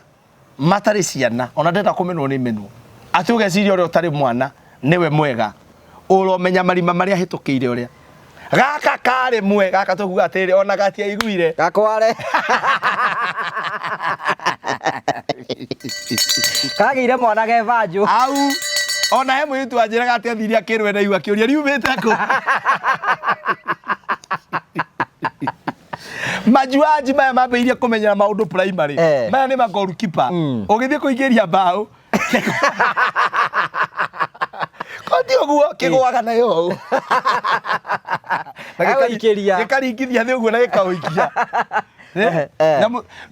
matarĩ ciana ona ndenda kũmenwo nĩ menwo atĩ ũgeciria ũrĩa ũtarĩ mwana nĩwe mwega, ũromenya marima marĩa ahĩtũkĩire, ũrĩa gaka karĩ mwe gaka tũkuga atĩrĩ ona gatiaiguire. Gakware. Kagĩire mwana ge banjũ. Au ona he mũirĩtu wanjĩraga atĩ athire akĩrwe na ihu akĩũria riumĩte kũ. Majuaji maya mambĩrĩirie kũmenyera maũndũ primary. Maya nĩ magolkipa, ũgĩthiĩ kũingĩria mbaũ koti ũguo kĩgũaga nayo ũũ. Na Agũikĩria. Gĩkaringithia thĩ ũguo na gĩkaũikia.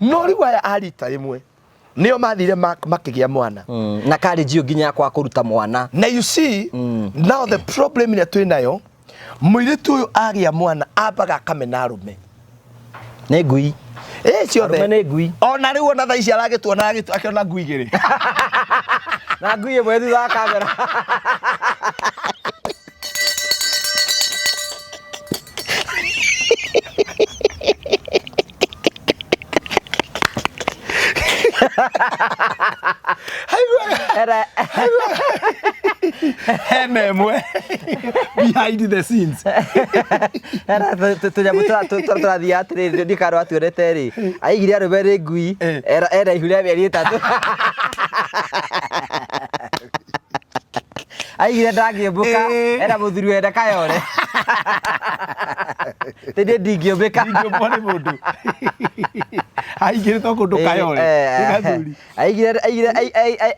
No rĩu aya a rita rĩmwe nĩo mathire makĩgĩa mwana. Na karĩnjio nginya kwa kũruta mwana. Na you see now the problem ĩrĩa twĩ nayo, mũirĩtu ũyũ agĩa mwana ambaga akamena arũme. Nĩ ngui. Ĩ, ciothe. Arũme nĩ ngui. Ona rĩu ona thaa ici aragĩtuona akĩona ngui igĩrĩ. Na ngui ĩmwe thutha wa kamera. Era Hena ĩmwe behind the scenes. Era tũnyamũ tũrathiĩ atĩrĩrĩ, ndikano atuonete rĩ, aigire arũme nĩ ngui. Era ihu rĩa mĩeri 3, aigire ndangĩũmbũka. Era mũthuri wenda kayore tĩ niĩ ndingĩũmbĩka. Ndingĩũmbwo nĩ mũndũ aingĩrĩtwo kũndũ kayore nĩ gathuri.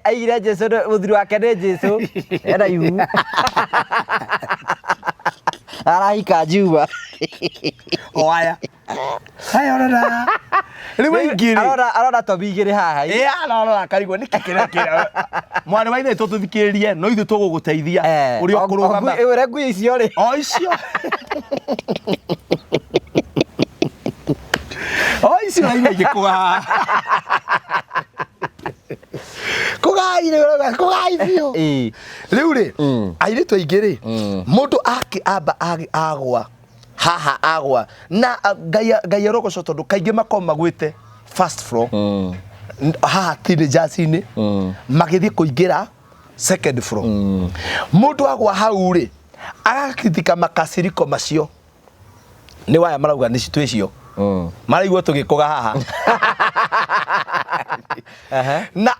Aigire Jesu mũthuri wake nĩ Jesu, ena ihu arahika Juma. O aya kayore na Rĩu aingĩ rĩ Arora arora tobi igĩrĩ haha. Ĩ ararora akarigwo nĩkĩ kĩrĩa kĩrĩa mwarĩ wa ithe tũtũthikĩrĩrie no ithuĩ tũgũgũteithia ũrĩa ũkũrũgama Ũrĩa ngui icio rĩ. o icio o icio raigua igĩkũga kũgai rĩu kũgai biũ Ĩĩ. rĩu rĩ airĩtu aingĩ rĩ mũndũ akĩ amba agwa haha agwa na a, ngai ngai arogocwo tondũ kaingĩ makoragwo magwĩte first floor haha teenagers-inĩ magĩthiĩ kũingĩra second floor mũndũ agwa hau rĩ agakitika makaciriko macio nĩ waya marauga nĩ twĩcio maraigua tũgĩkũga haha na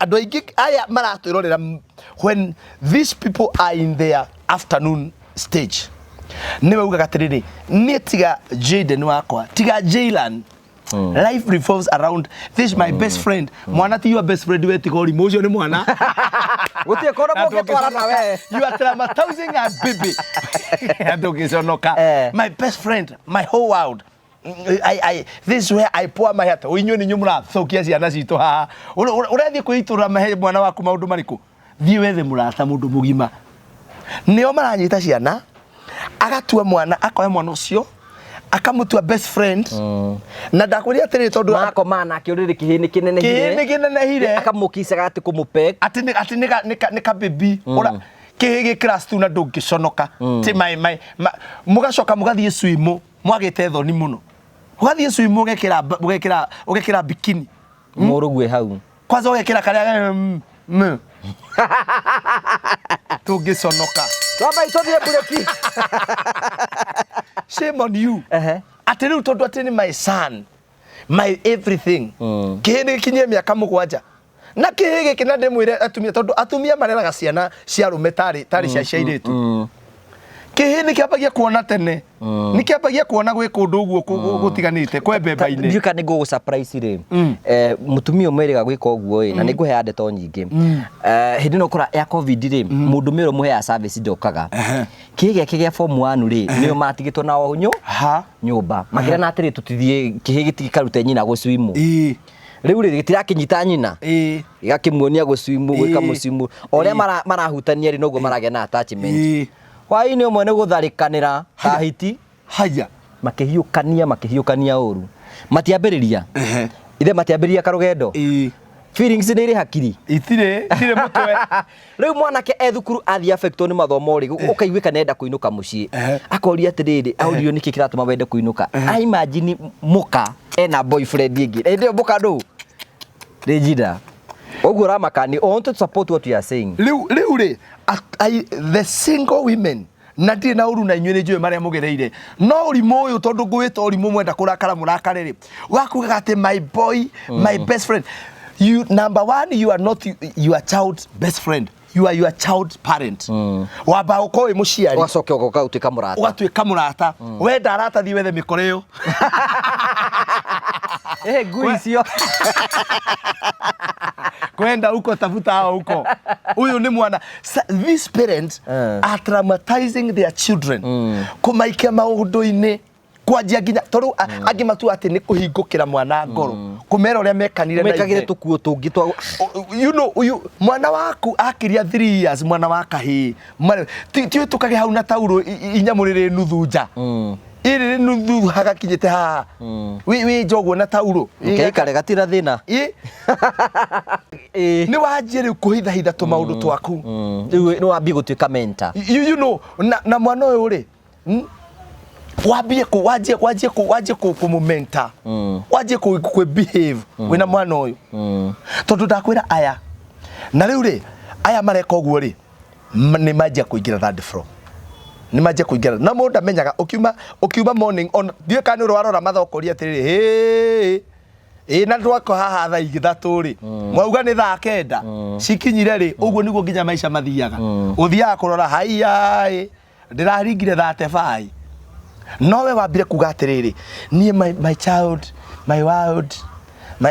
andũ aingĩ aya maratwĩrorera when these people are in their afternoon stage nĩ maugaga atĩrĩrĩ niĩ tiga Jaden wakwa tiga Jaylan life revolves around this my best friend mwana ti your best friend we tiga ũrimũ ũcio nĩ mwana Gũtirĩ kũndũ Na mũngĩtwara na we. you are traumatizing a baby ndũngĩconoka Eh. my best friend my whole world I, this is where I pour my heart. Inyuĩ nĩ inyuĩ mũrathũkia ciana citũ haha. Ũrathiĩ kwĩitũrũra mahe mwana waku maũndũ marĩkũ? Thiĩ wethe mũrata mũndũ mũgima. Nĩo maranyita ciana, agatua mwana, akoya mwana ũcio, akamũtua best friend. Na ndakwĩrire atĩrĩrĩ tondũ Makoma nake ũrĩrĩ kĩhĩ nĩ kĩhĩ kĩnenehire. nĩ kĩnenehire. Akamũkicaga atĩ kũmũpek. Atĩ nĩ atĩ nĩ ka- nĩ ka- nĩ kabibi ũra kĩhĩ gĩ class tu na ndũngĩconoka ti mai mai mũgacoka mũgathiĩ swimo mwagĩte thoni mũno ũgathiĩ swimo ũgekĩra ũgekĩra ũgekĩra bikini Mũrũgue hau. kwanza ũgekĩra karĩa mm. tũngĩconoka Twambai tũthiĩ mburĩki. shame on you Ehe. atĩ rĩu tondũ atĩ nĩ my son my everything kĩhĩ nĩ gĩkinyie mĩaka mũgwanja na kĩhĩ gĩkĩ na ndĩmwĩre atumia tondũ atumia mareraga ciana cia arũme tarĩ tarĩ cia cia airĩtu kĩhĩ nĩ kĩambagia kuona tene nĩ kĩambagia kuona gwĩ kũndũ ũguo gũtiganĩte kwembemba-inĩ Ndiũĩ kana nĩ ngũgũ surprise rĩ mũtumia ũmwe ĩrĩga gwĩka ũguo ĩ na nĩ ngũheaga ndeto nyingĩ hĩndĩ ĩno kũra ya covid rĩ mũndũ ũmwe ũrĩa ũmũheaga service ndokaga kĩĩ gĩake gĩa form 1 rĩ nĩo matigĩtwo nao nyũ ha nyũmba makĩrana atĩrĩ tũtithiĩ kĩhĩ gĩtikarute nyina gũcwimu ĩĩ rĩu rĩ gĩtirakĩnyita nyina ĩĩ gĩgakĩmuonia gũcwimu gwĩka Ĩĩ. mũcwimu o ũrĩa Ĩĩ. marahutania rĩ noguo maragĩa na attachment ĩĩ hwaĩ-inĩ ũmwe nĩ gũtharĩkanĩra ta hiti haya makĩhiũkania makĩhiũkania ũru matiambĩrĩria Ehe. ithe matiambĩrĩria karũgendo ĩĩ feelings nĩ irĩ hakiri itirĩ itirĩ mũtwe rĩu mwanake e thukuru athiĩ affectwo nĩ mathomo rĩ ũkaiguĩka nenda kũinũka mũciĩ Ehe. akoria atĩrĩrĩ aũrio nĩkĩ kĩratũma wende kũinũka I imagine mũka ena boyfriend ĩngĩ hĩndĩ ĩyo mũka ndũ Regina ũguo ũramakani I want to support what you are saying rĩu rĩu rĩ the single women na ndirĩ na ũru na inyuĩ nĩ njũĩ marĩa mũgereire no ũrimũ ũyũ tondũ ngũwĩta ũrimũ mwenda kũrakara mũrakare rĩ wakugaga atĩ my boy my best friend you number one you are not your child's best friend you are your child's parent wamba ũkorwo wĩ mũciari ũgacoka ũgoka gũtuĩka mũrata ũgatuĩka mũrata wenda arata thiĩ wethe mĩkora ĩyo Eh, ngui icio kwenda huko tafuta hao huko huyu ni mwana these parents Eh. are traumatizing their children kumaikia maundu-inĩ kwanjia nginya tondũ angĩ matua atĩ nĩ kũhingũkĩra mwana ngoro kũmera ũrĩa mekanire na mekagĩre ithe. tũkuo tũngĩ twa You know, you, mwana waku akiria 3 years mwana wa kahĩĩ ti ũtũkage hau na taurũ inyamũ rĩrĩ nuthu nja ĩrĩ nuthu hagakinyĩte haha wĩ nja ũguo na taurũ keikare gatira thĩna Ĩ, Ĩ. nĩ wanjie rĩu kũhithahitha tũmaũndũ twaku Rĩu nĩ wambie gũtuĩka mentor you know na mwana ũyũ rĩ wambie ku wanjie wanjie ku wanjie ku kũmũmenta wanjie ku ku behave wĩna mwana ũyũ tondũ ndakwĩra aya na rĩu rĩ aya mareka ũguo rĩ nĩ manjia kũingĩra third floor nĩ manjia kũingĩra na mũndũ ndamenyaga ũkiuma ũkiuma morning on ndiũĩ kana nĩ ũrarora mathaa ũkoria atĩrĩrĩ hĩ ĩ na twako haha thaa ithatũ rĩ mwauga nĩ thaa kenda cikinyire rĩ ũguo nĩguo nginya maica mathiaga ũthiaga kũrora haiya ĩ ndĩraringire thate bai no we wambire kuga atĩrĩrĩ niĩ my child my world my,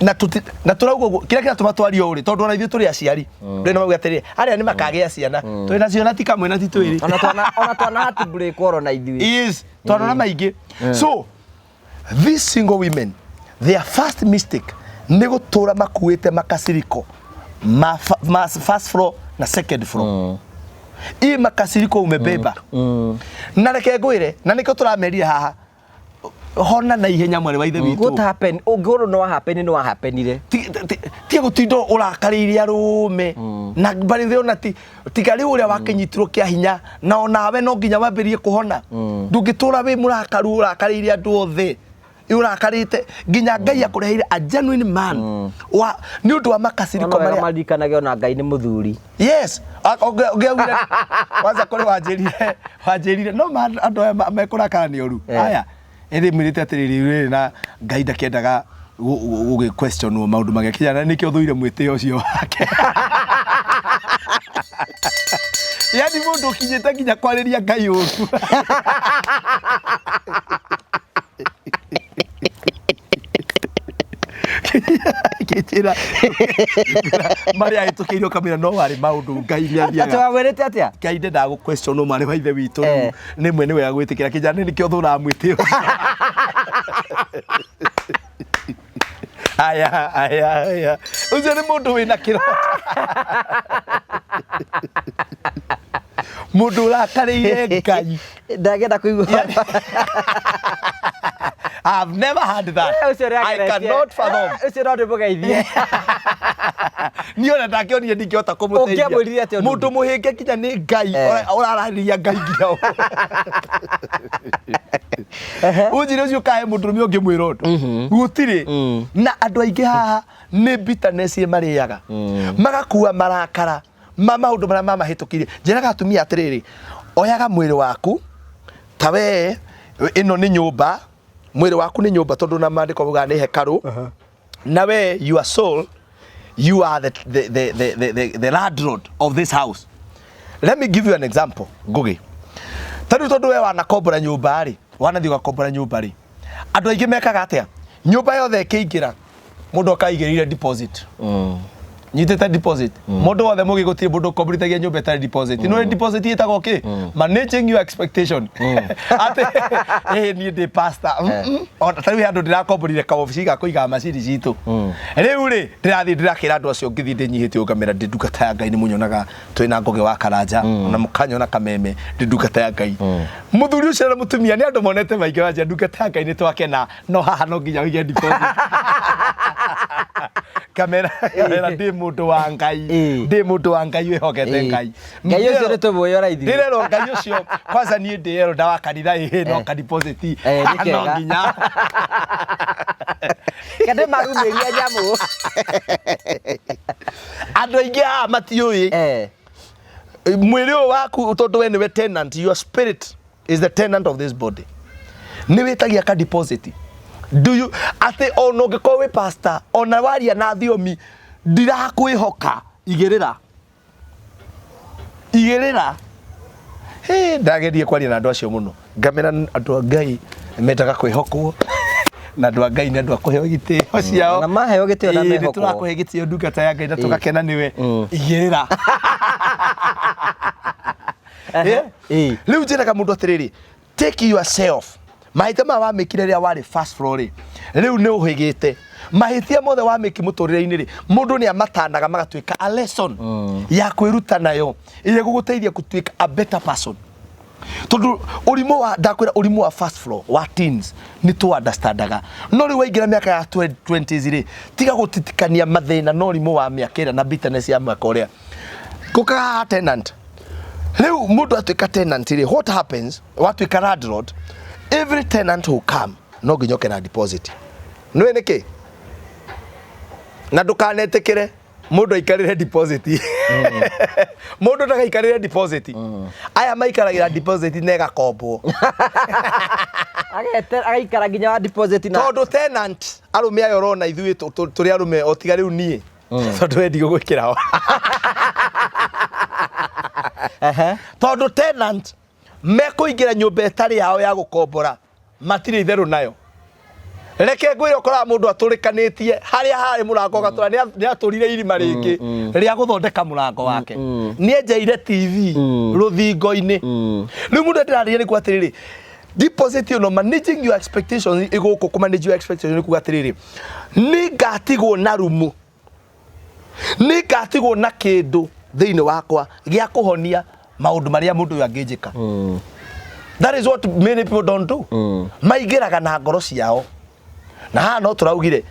na tuti, na turauga ũguo kĩrĩa kĩratũma twarie ũũ rĩ tondũ ona ithuĩ tũrĩ aciari rĩu nĩ mauga atĩrĩrĩ arĩa nĩ makagĩa ciana twĩ nacio na ti kamwe na ti twĩrĩ ona twana ona twana heartbreak oro na ithuĩ yes twanona maingĩ so these single women Their first mistake nĩ gũtũra makuĩte makasiriko ma, ma first floor na second floor. Hii makasiriko umebeba. Na reke ngwĩre, na nĩkĩo tũramerire haha, hona na ihenya mwarĩ wa ithe witũ. What happened? Ũngĩkorwo no happen no happenire. Tiga gũtinda ũrakarĩire arũme na mbarĩthĩ ona ti tiga rĩu ũrĩa wakĩnyitirwo kĩa hinya, na onawe no nginya wambĩrĩrie kũhona. Ndũngĩtũra wĩ mũrakaru ũrakarĩire andũ othe, ũrakarĩte nginya Ngai akũreheire a genuine man wa nĩ ũndũ wa makasiriko Ona wega marĩa maririkanage ona Ngai nĩ mũthuri. Yes, ũngĩaugire kwanza kũrĩ wanjĩrire no andũ aya mekũrakara nĩ ũru. Aya ĩrĩ mwĩrĩte atĩrĩrĩ, rĩrĩ na Ngai ndakĩendaga gũgĩ questionwo maũndũ magĩkinya, na nĩkĩo thũire mwĩtĩo ũcio wake. Yani mũndũ ũkinyĩte nginya kwarĩria Ngai ũru. Kĩnjĩra marĩa ahĩtũkĩire ũkamĩra no warĩ maũndũ Ngai nĩ Atĩ athiaga. wamwĩrĩte atĩa? Ngai ndendaga gũ question mwarĩ wa ithe witũ rĩu. Rĩmwe nĩ wega gwĩtĩkĩra kĩnjana nĩkĩo thũraga mwĩtĩo. Aya aya aya, ũcio nĩ mũndũ wĩna kĩroto, mũndũ ũrakarĩire Ngai. Ndangĩenda kũigua. I've never had that. Ũcio nĩ I ageretie. cannot fathom. Ũcio no ndĩmũgeithie. Niĩ ona ndakĩonire ndingĩhota kũmũteithia. Ũngĩamwĩrire atĩa ũndũ Mũndũ mũhĩnge nginya nĩ Ngai ũrararĩria Ngai nginya ũũ. Ũnjĩre ũcio kae mũndũrũme ũngĩmwĩra ũndũ gũtirĩ. Na andũ aingĩ haha nĩ bitterness marĩaga, magakua marakara ma maũndũ marĩa mamahĩtũkĩire. Njĩraga atumia atĩrĩrĩ, oyaga mwĩrĩ waku ta we ĩno nĩ nyũmba, mwĩrĩ waku nĩ nyũmba, tondũ na maandĩko maugaga nĩ hekarũ, na we your soul, you are the landlord of this house. Let me give you an example, Ngugi. Ta rĩu tondũ we wanakombora nyũmba rĩ, wanathiĩ ũgakombora nyũmba rĩ, andũ aingĩ mekaga atĩa? Nyũmba yothe ĩkĩingĩra, mũndũ akaigĩrĩire deposit. Nyitĩte deposit, mũndũ wothe mũgĩ, gũtirĩ mũndũ ũkomborithagia nyũmba ĩtarĩ deposit. No deposit ĩtagwo kĩ? Managing your expectation, atĩ ĩĩ niĩ ndĩ pastor. Ona ta rĩu he andũ ndĩrakomborire kaobici ga kũiga macini citũ. Rĩu rĩ, ndĩrathiĩ ndĩrakĩra andũ acio, ngĩthiĩ ndĩnyihĩtie, ũngamĩra ndĩ ndungata ya Ngai, nĩ mũnyonaga twĩna Ngũgĩ wa Karanja na mũkanyona Kameme, ndĩ ndungata ya Ngai. Mũthuri ũcio na mũtumia nĩ andũ monete maingĩ wanjia ndungata ya Ngai, nĩ twakena, no haha no nginya ũige deposit. Kamera kamera, ndĩ mũndũ wa Ngai. Ndĩ mũndũ wa Ngai wĩhokete Ngai. Ngai ũcio nĩ tũmũĩ ora ithuĩ. Ndĩrerwo Ngai ũcio kwanza niĩ ndĩ elder wa kanitha, ĩhĩ no ka deposit Nĩ no kega. nginya. Kende marumĩria nyamũ. Andũ aingĩ haha matiũĩ mwĩrĩ ũyũ waku, tondũ we nĩwe tenant, your spirit is the tenant of this body, nĩ wĩtagia ka deposit. Do you atĩ ona ũngĩkorwo wĩ pastor, ona waria na thiomi, ndirakwĩhoka, igĩrĩra igĩrĩra. Hĩ, ndagerie kwaria na andũ acio mũno, ngamera andũ a Ngai mendaga kwĩhokwo, na andũ a Ngai nĩ andũ a kũheo gĩtĩo ciao. Na maheo gĩtĩo na Ĩĩ, nĩ mehokwo. tũrakũhe gĩtĩo ndungata ya Ngai na tũgakena nĩwe, igĩrĩra. Rĩu njĩraga mũndũ atĩrĩrĩ, take yourself, mahĩtia maya wamĩkire rĩrĩa warĩ first floor rĩ, rĩu nĩ ũhĩgĩte. Mahĩtia mothe wamĩki mũtũrĩre-inĩ rĩ, mũndũ nĩ amatanaga magatuĩka a lesson ya kwĩruta nayo ĩrĩa ĩgũgũteithia gũtuĩka a better person, tondũ ũrimũ wa, ndakwĩra, ũrimũ wa first floor wa teens nĩ tũ understandaga, no rĩu waingĩra mĩaka ya 20s rĩ, tiga gũtitikania mathĩna na ũrimũ wa mĩaka ĩrĩa na bitterness ya mwaka ũrĩa ngũkaga haha. Tenant, rĩu mũndũ atuĩka tenant rĩ, what happens? Watuĩka landlord, every tenant who come no nginya ũke na deposit. Nĩũĩ nĩkĩ? Na ndũkanetĩkĩre mũndũ aikarĩre deposit. Mũndũ ndagaikarĩre deposit. Aya maikaragĩra deposit na ĩgakombwo. Agete agaikara nginya wa deposit na Tondũ tenant, arũme aya ũrona ithuĩ tũrĩ arũme, o tiga rĩu niĩ tondũ we ndigũgwĩkĩra ho. Tondũ tenant mekũingĩra nyũmba ĩtarĩ yao ya gũkombora, matirĩ itherũ nayo. Reke ngwĩre, ũkoraga mũndũ atũrĩkanĩtie harĩa harĩ mũrango ũgatũra, nĩ atũrire irima rĩngĩ rĩa gũthondeka mũrango wake, nĩ enjeire TV rũthingo-inĩ. Rĩu mũndũ ndĩrarĩria nĩ kuo atĩrĩrĩ, Deposit ĩno, managing your expectations, ĩgũkũ kũ manage your expectations nĩ kuga atĩrĩrĩ, nĩ ngatigwo na rumu, nĩ ngatigwo na kĩndũ thĩinĩ wakwa gĩa kũhonia maũndũ marĩa mũndũ ũyũ angĩnjĩka. That is what many people don't do. Maingĩraga na ngoro ciao, na haha no tũraugire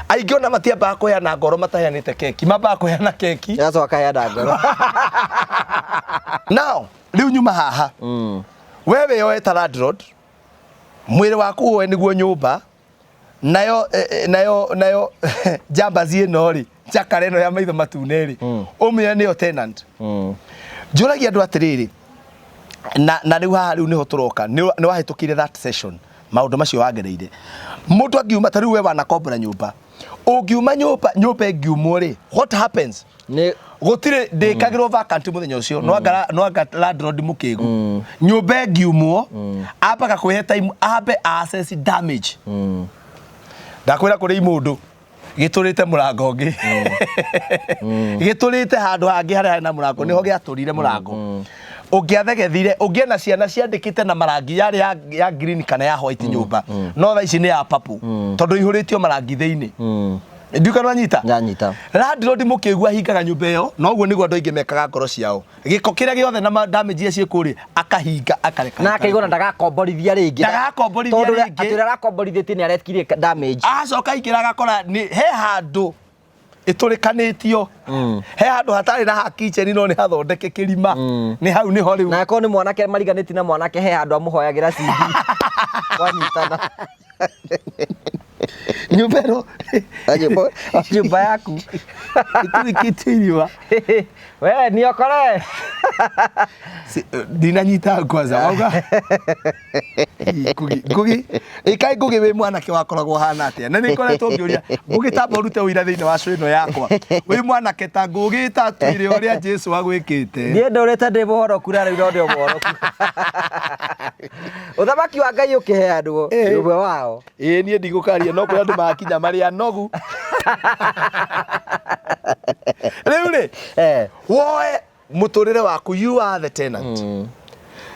aingĩ ona matiambaga kũheana ngoro mataheanĩte keki, mambaga kũheana keki. Yacoka kaheana ngoro. Now rĩu nyuma haha, we wĩyoe ta landlord, mwĩrĩ waku woe nĩguo nyũmba nayo, nayo njambazi ĩno rĩ, njakara ĩno ya maitho matune rĩ, ũmĩoe nĩyo tenant. Njũragia andũ atĩrĩrĩ, na rĩu haha rĩu nĩho tũroka, nĩ wahĩtũkire that session, maũndũ macio wagereire. Mũndũ angiuma ta rĩu we wanakombora nyũmba, ũngiuma nyũmba, nyũmba ĩngiumwo rĩ, what happens? Nĩ Gũtirĩ ndĩkagĩrwo vacant mũthenya ũcio, no anga landlord mũkĩgu. Nyũmba ĩngiumwo, ambaga kwĩhe time ambe assess damage. Ndakwĩra kũrĩ imũndũ gĩtũrĩte mũrango ũngĩ, gĩtũrĩte handũ hangĩ harĩa harĩ na mũrango, nĩho gĩatũrire mũrango. Ũngĩathegethire ũngĩona ciana ciandĩkĩte na marangi yarĩ ya green kana ya white nyũmba, no thaa ici nĩ ya purple tondũ ihũrĩtio marangi thĩinĩ. Ndiũka nwanyita? Nyanyita. Landlord mũkĩgu ahingaga nyũmba ĩyo, na ũguo nĩguo andũ aingĩ mekaga ngoro ciao. Gĩko kĩrĩa gĩothe na damage iria ciĩ kũrĩa akahinga, akareka. Na akaigua na ndagakomborithia rĩngĩ. Ndagakomborithia Tondũ rĩngĩ. atĩ ũrĩa arakomborithĩtie nĩ arekirie damage. Acoka aingĩra agakora nĩ he handũ ĩtũrĩkanĩtio, he handũ hatarĩ na ha kitchen no nĩ hathondeke kĩrima, nĩ hau nĩho rĩu. Na akorwo nĩ mwanake mariganĩtie na mwanake, he handũ amũhoyagĩra CD wanyitana. Nyũmba ĩno. Nyũmba yaku. Ĩtũrĩkĩtio irima. We niokore. Ndinanyita kwanza wauga Ngugi, Ngugi, ĩkai Ngugi, wĩ mwanake wakoragwo hana atĩa? Na nĩ ngoretwo ngĩũria Ngugi, tamba ũrute ũira thĩinĩ wa show ĩno yakwa, wĩ mwanake ta Ngugi, ta twĩre ũrĩa Jesu agwĩkĩte. Niĩ ndũrĩte ndĩ mũhoroku na rĩu no ndĩ o mũhoroku. Ũthamaki wa Ngai ũkĩheanwo nĩ ũmwe wao. Ĩĩ, niĩ ndigũkaria, no kũrĩ andũ magakinya marĩ anogu. Rĩu rĩ, woe mũtũrĩre waku, you are the tenant,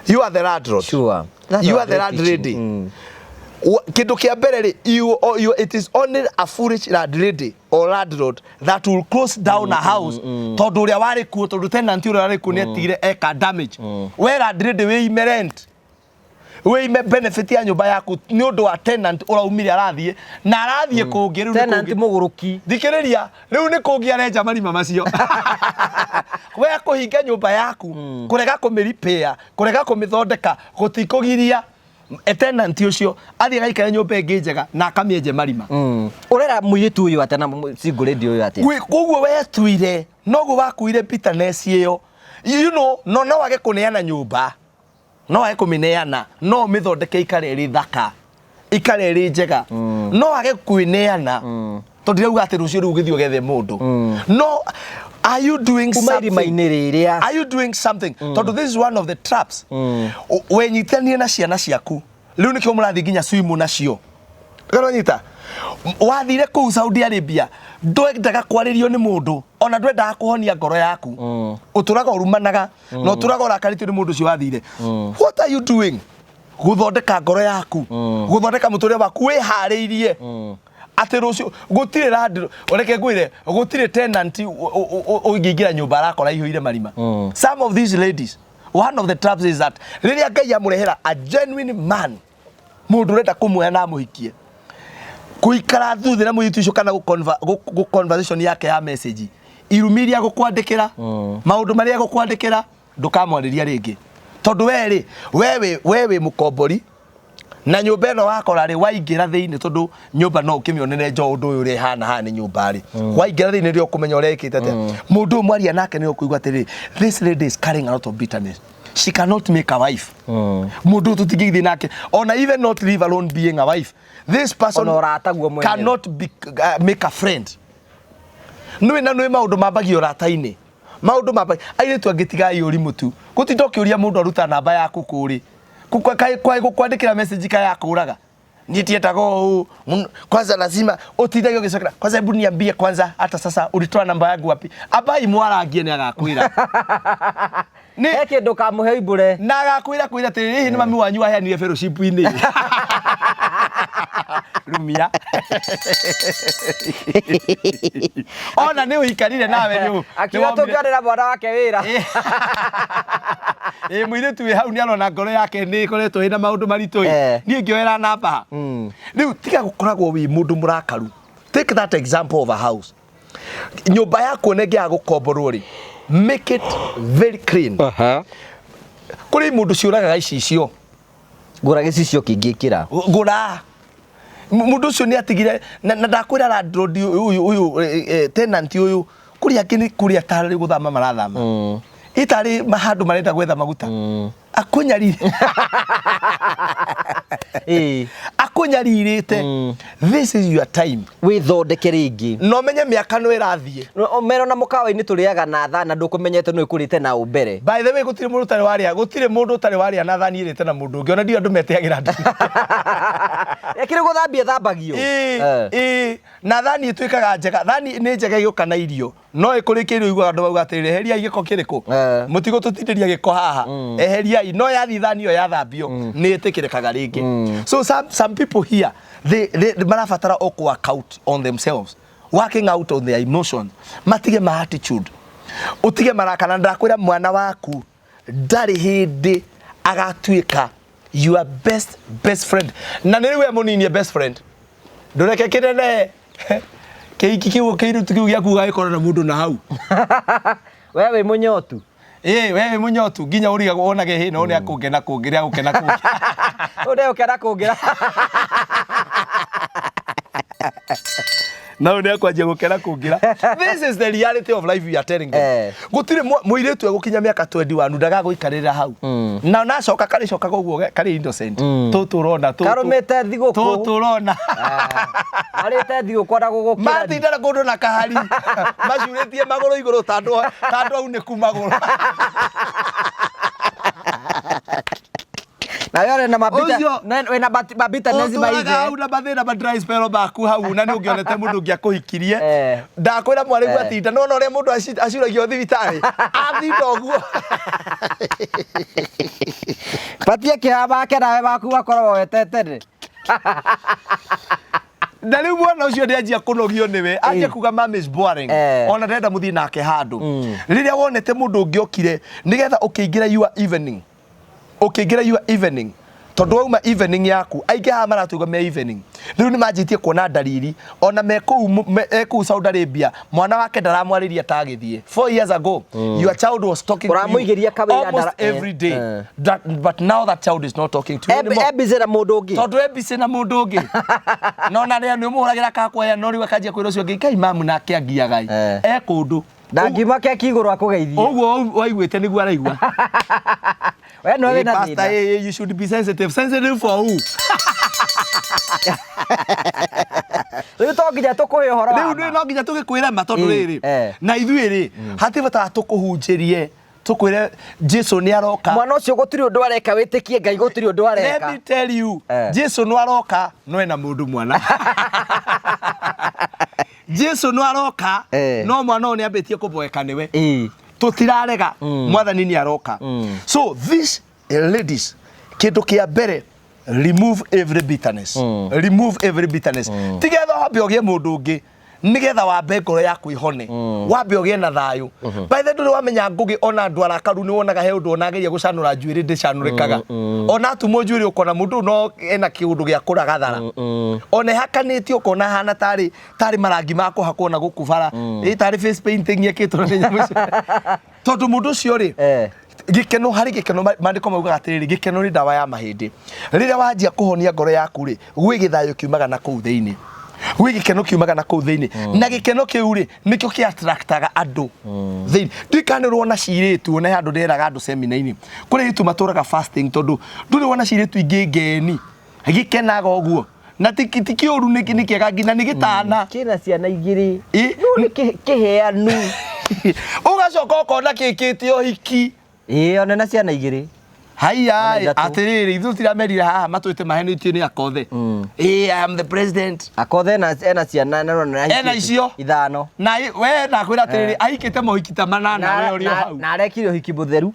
you are the landlord. That's You a are the great landlady. teaching. Kĩndũ kĩa mbere rĩ, it is only a foolish landlady or landlord that will close down a house tondũ ũrĩa warĩ kuo, tondũ tenant ũrĩa warĩ kuo nĩ atigire eka damage. We landlady wĩime rent, wĩime benefit ya nyũmba yaku nĩ ũndũ wa tenant ũraumire, arathiĩ na arathiĩ kũngĩ rĩu nĩ Tenant kũngĩ. mũgũrũki. Thikĩrĩria, rĩu nĩ kũngĩ arenja marima macio. We kũhinga nyũmba yaku, kũrega kũmĩripĩa, kũrega kũmĩthondeka, gũtikũgiria tenant ũcio athiĩ agaikare nyũmba ĩngĩ njega na akamĩenje marima. Ũrera mũirĩtu ũyũ atĩa na single lady ũyũ atĩa? Koguo wetuire noguo wakuire bitterness ĩyo, no wage kũneana nyũmba, no wage kũmĩneana, no ũmĩthondeke ikare ĩrĩ thaka, ikare ĩrĩ njega. No wage kwĩneana, tondũ ndirauga atĩ rũciũ rĩu ũgĩthiĩ ũgethe mũndũ, no are you doing Kuma something? irima-inĩ rĩrĩa. Are you doing something? Tondũ this is one of the traps. Wenyitanie na ciana ciaku rĩu nĩkĩo mũrathiĩ nginya swimu nacio. Nyita wathire kũu Saudi Arabia, ndwendaga kwarĩrio nĩ mũndũ, ona ndwendaga kũhonia ngoro yaku. Ũtũraga ũrumanaga na ũtũraga ũrakarĩtio nĩ mũndũ ũcio wathire. What are you doing gũthondeka ngoro yaku, gũthondeka mũtũrĩre waku wĩharĩirie atĩ rũciũ gũtirĩ landlord, reke ngwĩre, gũtirĩ tenant ũngĩingĩra nyũmba arakora ihũire marima? Some of these ladies, one of the traps is that rĩrĩa Ngai amũrehera a genuine man, mũndũ ũrenda kũmuoya na amũhikie, kũikara thutha na mũirĩtu ũcio kana gũ conversation yake ya message, irumi iria gũkwandĩkĩra, maũndũ marĩa gũkwandĩkĩra, ndũkamwarĩria rĩngĩ, tondũ we rĩ, we wĩ mũkombori na nyũmba ĩno wakora rĩ, waingĩra thĩinĩ, tondũ nyũmba no ũkĩmĩonere nja ũndũ ũyũ ũrĩa ĩhana haha nĩ nyũmba rĩ, waingĩra thĩinĩ rĩ, ũkũmenya ũrĩa ĩkĩte atĩa. Mũndũ ũyũ mwaria nake nĩ ũkũigua atĩrĩrĩ, this lady is carrying a lot of bitterness, she cannot make a wife. Mũndũ ũyũ tũtingĩgithĩ nake, ona even not leave alone being a wife, this person Ona ũrata guo mwenyewe. cannot make a friend. Nĩ na nĩ maũndũ mambagia ũrata-inĩ, maũndũ mambagia airĩtu angĩ. Tigai ũrimũ tu gũtinda ũkĩũria mũndũ aruta namba yaku kũrĩ gũkwandĩkĩra message kaya akũraga. Niĩ ndiendaga ũũ. Kwanza lazima ũtindage ũgĩcokera. Kwanza hebu niambie kwanza hata sasa ulitoa namba yangu wapi? Ambai mwarangie nĩ agakwĩra. Nĩ He kĩndũ kamũhe ibure. Na agakwĩra kwĩra atĩrĩrĩ, hihi nĩ mami wanyu waheanire fellowship-inĩ? Rumia. Ona nĩ ũikarire nawe nĩ Akiuga tũngĩonera mwana wake wĩra. Ĩ mũirĩtu wĩ hau nĩ arona ngoro yake nĩ ĩkoretwo ĩna maũndũ maritũ ĩ. Niĩ ngĩoera namba. Rĩu tiga gũkoragwo wĩ mũndũ mũrakaru. Take that example of a house. Nyũmba yaku ona ĩngĩaga gũkomborwo rĩ, make it very clean. Kũrĩ mũndũ ciũragaga icicio. Ngũra gĩcicio kĩngĩkĩra. Ngũra. Mũndũ ũcio nĩ atigire na ndakwĩra landlord ũyũ ũyũ tenant ũyũ kũrĩa angĩ nĩ kũrĩa tarĩ gũthama marathama. Ĩtarĩ handũ marenda gwetha maguta. Akũnyarire. Akũnyarirĩte. This is your time. Wĩthondeke rĩngĩ. Na ũmenye mĩaka no ĩrathiĩ. Mero na mũkawa-inĩ tũrĩaga na thani na ndũkũmenyete nũ ĩkũrĩte na ũ mbere. By the way gũtirĩ mũndũ ũtarĩ warĩa, gũtirĩ mũndũ ũtarĩ warĩa na thani ĩrĩte na mũndũ ũngĩ. Ona ndiũĩ andũ metĩagĩra andũ. Ĩkĩrĩ gũthambia ĩthambagio. Ĩĩ, ĩĩ. Na thani ĩtuĩkaga njega. Thani nĩ njega ĩgĩũka na irio. No ĩkũrĩkĩire ũiguaga andũ mauga atĩrĩrĩ, eheriai gĩko kĩrĩkũ? Mũtigũtũtindĩria gĩko haha. Eheriai. No yathiĩ thani ĩyo yathambio, nĩ ĩtĩkĩrĩkaga rĩngĩ. So some people here, they marabatara o kũ work out on themselves. Working out on their emotions. Matige ma attitude. Ũtige marakara. Ndakwĩra mwana waku ndarĩ hĩndĩ agatuĩka your best best friend. Na nĩ rĩu we mũnini best friend. Ndũreke kĩnene kĩhiki kĩu kĩirĩtu kĩu gĩaku gagĩkorwo na mũndũ na hau. We wĩ mũnyotu. Ĩĩ we wĩ mũnyotu nginya ũrigagwo wonage hĩ no nĩ akũngena kũngĩra agũkena kũngĩra. Ũyũ ndegũkena kũngĩra. Na ũyũ nĩ akwanjia gũkena kũngĩra. This is the reality of life we are telling them. Gũtirĩ mũirĩtu egũkinya mĩaka 21 ndagagũikarĩra hau. Na nacoka karĩcokaga ũguo karĩ innocent. Tũtũ ũrona tũtũ. Karũmĩte thigũkũ. Tũtũ ũrona. Arĩte thigũkũ na gũgũkĩra. Matinda na kũndũ na kahari. Macurĩtie magũrũ igũrũ ta andũ aunĩku magũrũ. Na wewe wena mabita Ũcio- na wena mabita nezi Ũtũraga maithe. hau na mathĩna ma dry spell maku hau na nĩ ũngĩonete mũndũ ũngĩ akũhikirie. Ndakwĩra mwarĩguo atinda nona ũrĩa mũndũ acuragio thibitarĩ atinda ũguo. Batie kĩha make nawe waku wakorwo woete tene. Na rĩu mwana ũcio nĩ anjia kũnogio nĩwe anjia kuga mom is boring. Ona ndenda mũthiĩ nake handũ. Rĩrĩa wonete mũndũ ũngĩ okire nĩgetha ũkĩingĩra your evening, ũkĩingĩra your evening, tondũ wauma evening yaku, aingĩ haha maratuga me evening rĩu nĩ manjĩtie kuona ndariri ona me kũu e kũu Saudi Arabia mwana wake ndaramwarĩria ta agĩthiĩ. 4 years ago your child was talking to you Ũramũigĩria kawĩra almost every day. That, but now that child is not talking to you anymore. E busy na mũndũ ũngĩ. Tondũ e busy na mũndũ ũngĩ. No na rĩrĩa nĩ ũmũhũragĩra kakwaya no rĩu akanjia kwĩra ũcio ũngĩ, Ngai mamu nake angiaga ĩ. E kũndũ. Ndangiuma keki igũrũ akũgeithie. Ũguo waiguĩte nĩguo araigua. We nĩwe wĩna Pastor, thĩna. hey, you should be sensitive. Sensitive for who? Rĩu to nginya tũkũhe ũhoro wa Rĩu ma. nĩ no nginya tũgĩkwĩre ma tondũ rĩrĩ. Na ithuĩ rĩ, hatirĩ bata tũkũhunjĩrie, tũkwĩre Jesu nĩ aroka. Mwana ũcio gũtirĩ ũndũ areka, wĩtĩkie Ngai gũtirĩ ũndũ areka. Let me tell you, Jesu no aroka no ena mũndũ mwana. Jesu no aroka no mwana ũyũ nĩ ambĩtie kũboeka nĩwe. Tũtirarega mwathani nĩ aroka. So this ladies, kĩndũ kĩa mbere, remove every bitterness. Remove every bitterness. Tigetha wambe ũgĩe mũndũ ũngĩ nigetha wambe ngoro yaku ihone, wambe ũgĩe na thayũ. By the way, ndũrĩ wamenya Ngũgĩ ona andũ arakaru nĩ wonaga he ũndũ ona ageria gũcanũra njuĩrĩ ndĩcanũrĩkaga. Ona atumwo njuĩrĩ ũkona mũndũ ũyũ no ena kĩũndũ gĩa kũragathara. Ona ĩhakanĩtio ũkona ahana tarĩ marangi ma kũhakwo na gũkũ bara. Ĩ tarĩ face painting ĩkĩtwo na nyamũ icio. Tondũ mũndũ ũcio rĩ, gĩkeno harĩ gĩkeno, maandĩko maugaga atĩrĩrĩ, gĩkeno nĩ ndawa ya mahĩndĩ. Rĩrĩa wanjia kũhonia ngoro yaku rĩ, gwĩ gĩthayũ kiumaga na kũu thĩinĩ, gwĩ gĩkeno kiumaga na kũu thĩinĩ, na gĩkeno kĩu rĩ nĩkĩo kĩ attractaga andũ thĩinĩ. Ndiũĩ kana nĩ ũrona cirĩtu, ona he handũ ndĩreraga andũ semina-inĩ, kũrĩ airĩtu matũraga fasting, tondũ ndũrĩ wona cirĩtu ingĩ ngeni gĩkenaga ũguo, na ti kĩũru, nĩ kĩega nginya nĩ gĩtana. Kĩna ciana igĩrĩ. No nĩ kĩheanu. Ũgacoka ũkona kĩkĩte ũhiki. Ĩĩ, ona na ciana igĩrĩ. Haiya. Ona ithatũ. Atĩrĩrĩ, ithuĩ tũtiramerire haha matwĩte mahenĩtio nĩ Akothe. Ĩ, I am the president. Akothe ena ciana na Ena icio. Ithano. Na we ndakwĩra atĩrĩrĩ, ahikĩte mohiki ta manana, we ũrĩ o hau. Na arekire ũhiki mũtheru.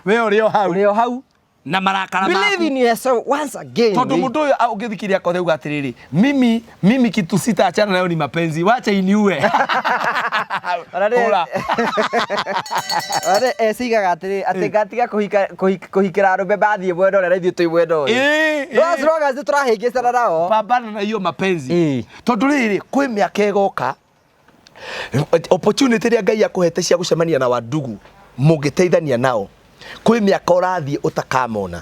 We ũrĩ o hau. Ũrĩ o hau. Na marakara Believe maku. in yourself once again. Tondu mundu uyu ungithikiria Akothe uga atiriri, mimi kitu sitaachana nayo ni mapenzi, wacha iniue. Ona rĩ- Ura. Ona ecigaga atĩrĩ atĩ ngatiga kũhikĩra arũme mathiĩ mwena ũrĩa na ithuĩ twĩ mwena ũyũ. Ĩĩ, No as ĩĩ. long as nĩtũrahĩngĩcana nao. Pambana na hiyo mapenzi. Ĩĩ. Tondu rĩrĩ, kwĩ mĩaka ĩgoka, opportunity ĩrĩa Ngai akũhete cia gũcemania na wandugu mũngĩteithania nao, kwĩ mĩaka ũrathiĩ ũtakamona.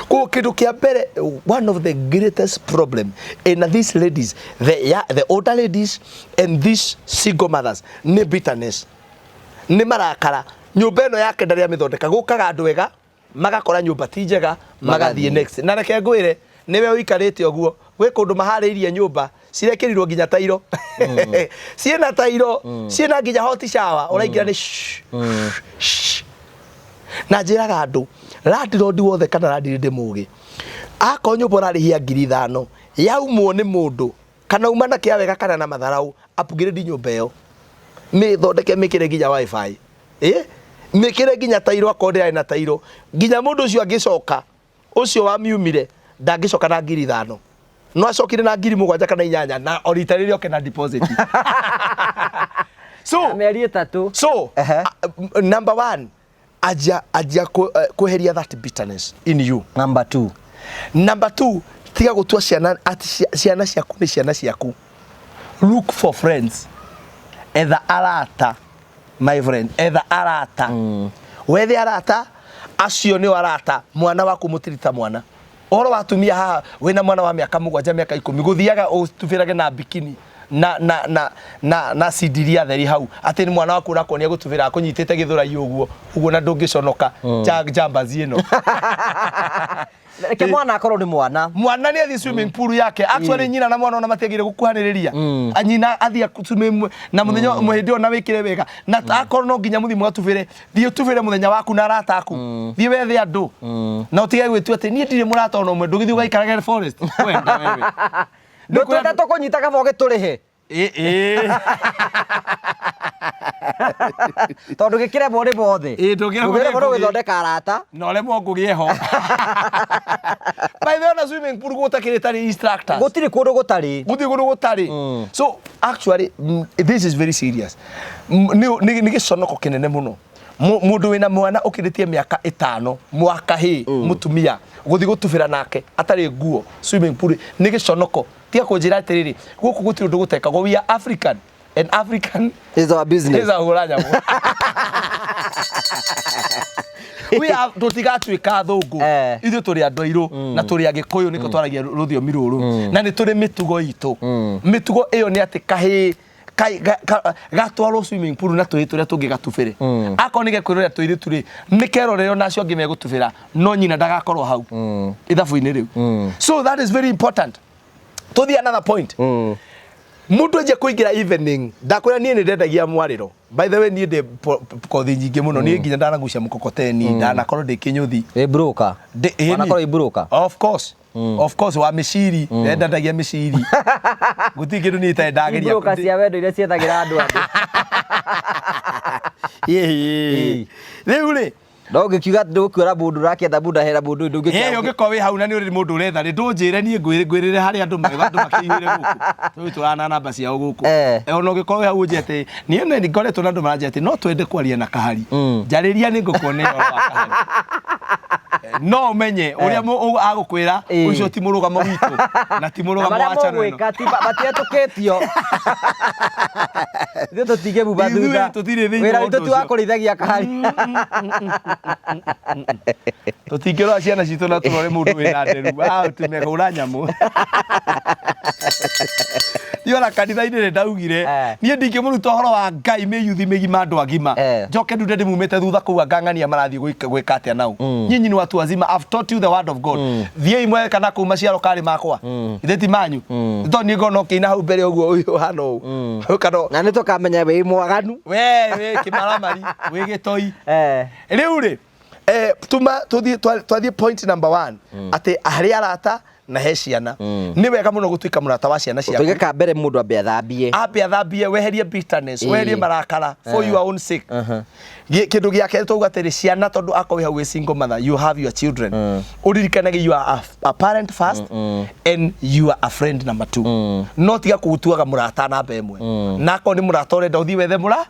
Koguo kĩndũ kĩa mbere, one of the greatest problem in these ladies, yeah, the older ladies and these single mothers, nĩ bitterness, nĩ marakara. Nyũmba ĩno yake ndarĩ amĩthondeka, gũkaga andũ ega magakora nyũmba ti njega, magathiĩ next. Na reke ngwĩre, nĩwe ũikarĩte ũguo, gwĩ kũndũ maharĩirie nyũmba cirekĩrirwo nginya tairo, ciĩna tairo, ciĩna nginya hot shower, ũraingĩra nĩ shh, shh. Na njĩraga andũ, landlord wothe kana landlady mũgĩ, akorwo nyũmba ũrarĩhia 5,000, yaumwo nĩ mũndũ kana uma na kĩa wega kana na matharau, upgrade nyũmba ĩyo, mĩthondeke, mĩkĩre nginya wifi, mĩkĩre nginya tairo akorwo ndĩrarĩ na tairo, nginya mũndũ ũcio angĩcoka, ũcio wamiumire ndangĩcoka na 5,000, no acokire na 7,000 kana 8, na o rita rĩrĩa oke na deposit. So Mĩeri 3. So number one, anjia kweheria that bitterness in you. Number two. Number two, tiga gũtua ciana ati ciana ciaku nĩ ciana ciaku. Look for friends. Etha arata, my friend, etha arata. Wethe arata, acio nĩo arata, mwana waku mũtirita mwana. Ũhoro wa atumia haha, wĩna mwana wa mĩaka 7, mĩaka 10, gũthiaga ũtubĩrage na bikini na cindiria theri hau, atĩ nĩ mwana waku ũrakuonia gũtubĩra akũnyitĩte gĩthũrai ũguo ũguo na ndũngĩconoka. Jambazi ĩno. Reke mwana akorwo nĩ mwana. Mwana nĩ athiĩ swimming pool yake. Actually, nyina na mwana ona matiagĩrĩire gũkuhanĩrĩria. Nyina athiĩ swimming na mũthenya hĩndĩ ĩyo na wĩkĩre wega. Na akorwo no nginya mũthiĩ mũgatubĩre, thiĩ ũtubĩre mũthenya waku na arata aku. Thiĩ wethe andũ. Na ũtige gwĩtua atĩ niĩ ndirĩ mũrata ona ũmwe, ndũgĩthiĩ ũgaikarage forest. Wenda wewe. Ndũtwende tũkũnyita kaba ũgĩtũrĩhe. Ĩ, ĩ. Tondũ gĩkĩremwo nĩ bothe. Ĩ, ndũngĩremwo nĩ Ndũngĩremwo nĩ ngũgĩ. gũthondeka arata. Na ũremwo ngũgĩe ho. By the way, ona swimming pool gũtakĩrĩ tarĩ instructors. Gũtirĩ kũndũ gũtarĩ. Gũtirĩ kũndũ gũtarĩ. So actually, this is very serious. Nĩ gĩconoko kĩnene mũno. Mũndũ wĩna mwana ũkĩrĩtie mĩaka 5, mwaka hĩ, mũtumia, gũthiĩ gũtubĩra nake atarĩ nguo swimming pool nĩ gĩconoko. Tiga kũnjĩra atĩrĩrĩ, gũkũ gũtirĩ ũndũ gũtekagwo. We are African and African is our business. Is our nyamũ. We are, tũtigatuĩka athũngũ. Ithuĩ tũrĩ andũ airũ na tũrĩ Agĩkũyũ, nĩkĩo twaragia rũthiomi rũrũ. Na nĩ tũrĩ mĩtugo itũ. Mĩtugo ĩyo nĩ atĩ kahĩĩ gatwarwo swimming pool na tũhĩĩ tũrĩa tũngĩ gatubĩre. Akorwo nĩ gekwĩrorera tũirĩtu rĩ, nĩ kerorere ona acio angĩ megũtubĩra, no nyina ndagakorwo hau ithabu-inĩ rĩu. So that is very important. Tũthiĩ another point. Mũndũ anjia kũingĩra evening, ndakwĩra niĩ nĩ ndendagia mwarĩro. By the way, niĩ ndĩ kothi nyingĩ mũno, niĩ nginya ndanagucia mkokoteni, ndanakorwo ndĩ kĩnyũthi. Ĩ broker. Ndĩ, ĩ, Wanakorwo niĩ. ĩ broker. Of course. Of course, wa mĩciri, ndendagia mĩciri. Gũtirĩ kĩndũ niĩ itarĩ ndageria. Broker cia wendo iria ciethagĩra andũ angĩ. Ĩĩ. Rĩu rĩ, No ũngĩkiuga atĩ ndũgũkiona mũndũ ũrakĩetha mũndũ ahera mũndũ ũyũ, ndũngĩkĩona. Ĩĩ, ũngĩkorwo wĩ hau na nĩ ũrĩ mũndũ ũretha rĩ, ndũnjĩre niĩ ngwĩrĩre harĩa andũ marĩ, andũ makĩihũire gũkũ. Rĩu tũrana namba ciao gũkũ. Ona ũngĩkorwo wĩ hau ũnjĩre atĩ, niĩ nĩ ngoretwo na andũ maranjĩra atĩ no twende kwaria na Kahari. Njarĩria nĩ ngũkuonia ũhoro wa Kahari. No ũmenye ũrĩa agũkwĩra, ũcio ti mũrũgamo witũ na ti mũrũgamo Na marĩa wa channel ĩno. mũgwĩka ti matihetũkĩtio. Ithuĩ tũtingĩmuma Ithuĩ thutha. tũtirĩ thĩinĩ Wĩra wa witũ ũndũ ti wa ũcio. kũrĩithagia Kahari. Tũtingĩrora ciana citũ na tũrore mũndũ wĩna nderu. Ah, ũtume hũra nyamũ. Yona kanitha-inĩ nĩ ndaugire Eh. niĩ ndingĩmũruta ũhoro wa Ngai mĩyuthi mĩgima andũ agima Eh. njoke ndunde ndĩmumĩte thutha kũu angang'ania marathiĩ gwĩka atĩa nau nyinyi ni watu wazima. I've taught you the word of God. Thiĩi mweke kana kũu maciaro karĩ makwa ithe ti manyu tondũ niĩ ngona ũkĩina hau mbere ũguo ũyũ hana ũũ kana Na nĩ tũkamenya wĩ mwaganu. we wĩ kĩmaramari wĩ gĩtoi. Eh. Rĩu rĩ tuma tuthiĩ twathiĩ point number one atĩ harĩ arata na he ciana nĩ wega mũno gũtuĩka mũrata wa ciana ciaku. Tuige ka mbere mũndũ ambe athambie. Ambe athambie, weherie bitterness, weherie marakara for your own sake. Kĩndũ gĩa kerĩ twauga atĩrĩ ciana, tondũ akorwo wĩ hau wĩ single mother, you have your children, ũririkanage you are a parent first and you are a friend number two. No tiga kũtuaga mũrata namba ĩmwe, na akorwo nĩ mũrata ũrenda ũthiĩ wethe mũra,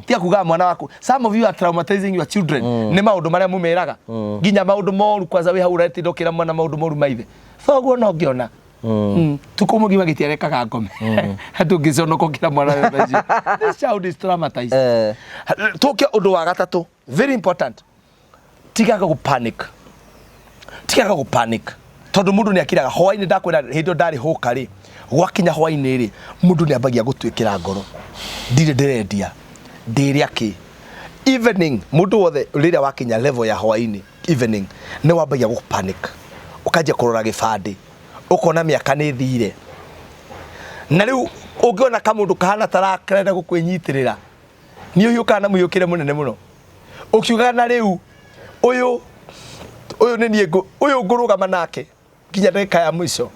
tiga kugaga mwana waku. Some of you are traumatizing your children nĩ maũndũ marĩa mũmeraga, nginya maũndũ moru. Kwanza wĩ hau ũretinda ũkĩra mwana maũndũ moru maithe thoguo no ngĩona tukũ mũgima gĩtiarekaga ngome ndũngĩconoka ũkĩra mwana we macio. This child is traumatized. Tũke ũndũ wa gatatũ, very important. Tigaga gũ panic, tigaga gũ panic, tondũ mũndũ nĩ akiraga hwainĩ. Ndakwĩra hĩndĩ ĩyo ndarĩ hũka rĩ, gwakinya hwainĩ rĩ, mũndũ nĩ ambagia gũtuĩkĩra ngoro, ndirĩ ndĩrendia ndĩrĩa kĩ. Evening, mũndũ wothe rĩrĩa wakinya level ya hwainĩ, evening, nĩ wambagia gũ panic, ũkanjia kũrora gĩbandĩ, ũkona mĩaka nĩ thire, na rĩu ũngĩona kamũndũ kahana tarakarenda gũkwĩnyitĩrĩra, nĩ ũhiũkaga na mũhiũkĩre mũnene mũno, ũkiugaga na rĩu ũyũ ũyũ nĩ niĩ ũyũ ngũrũgama nake nginya ndagĩka ya mũico,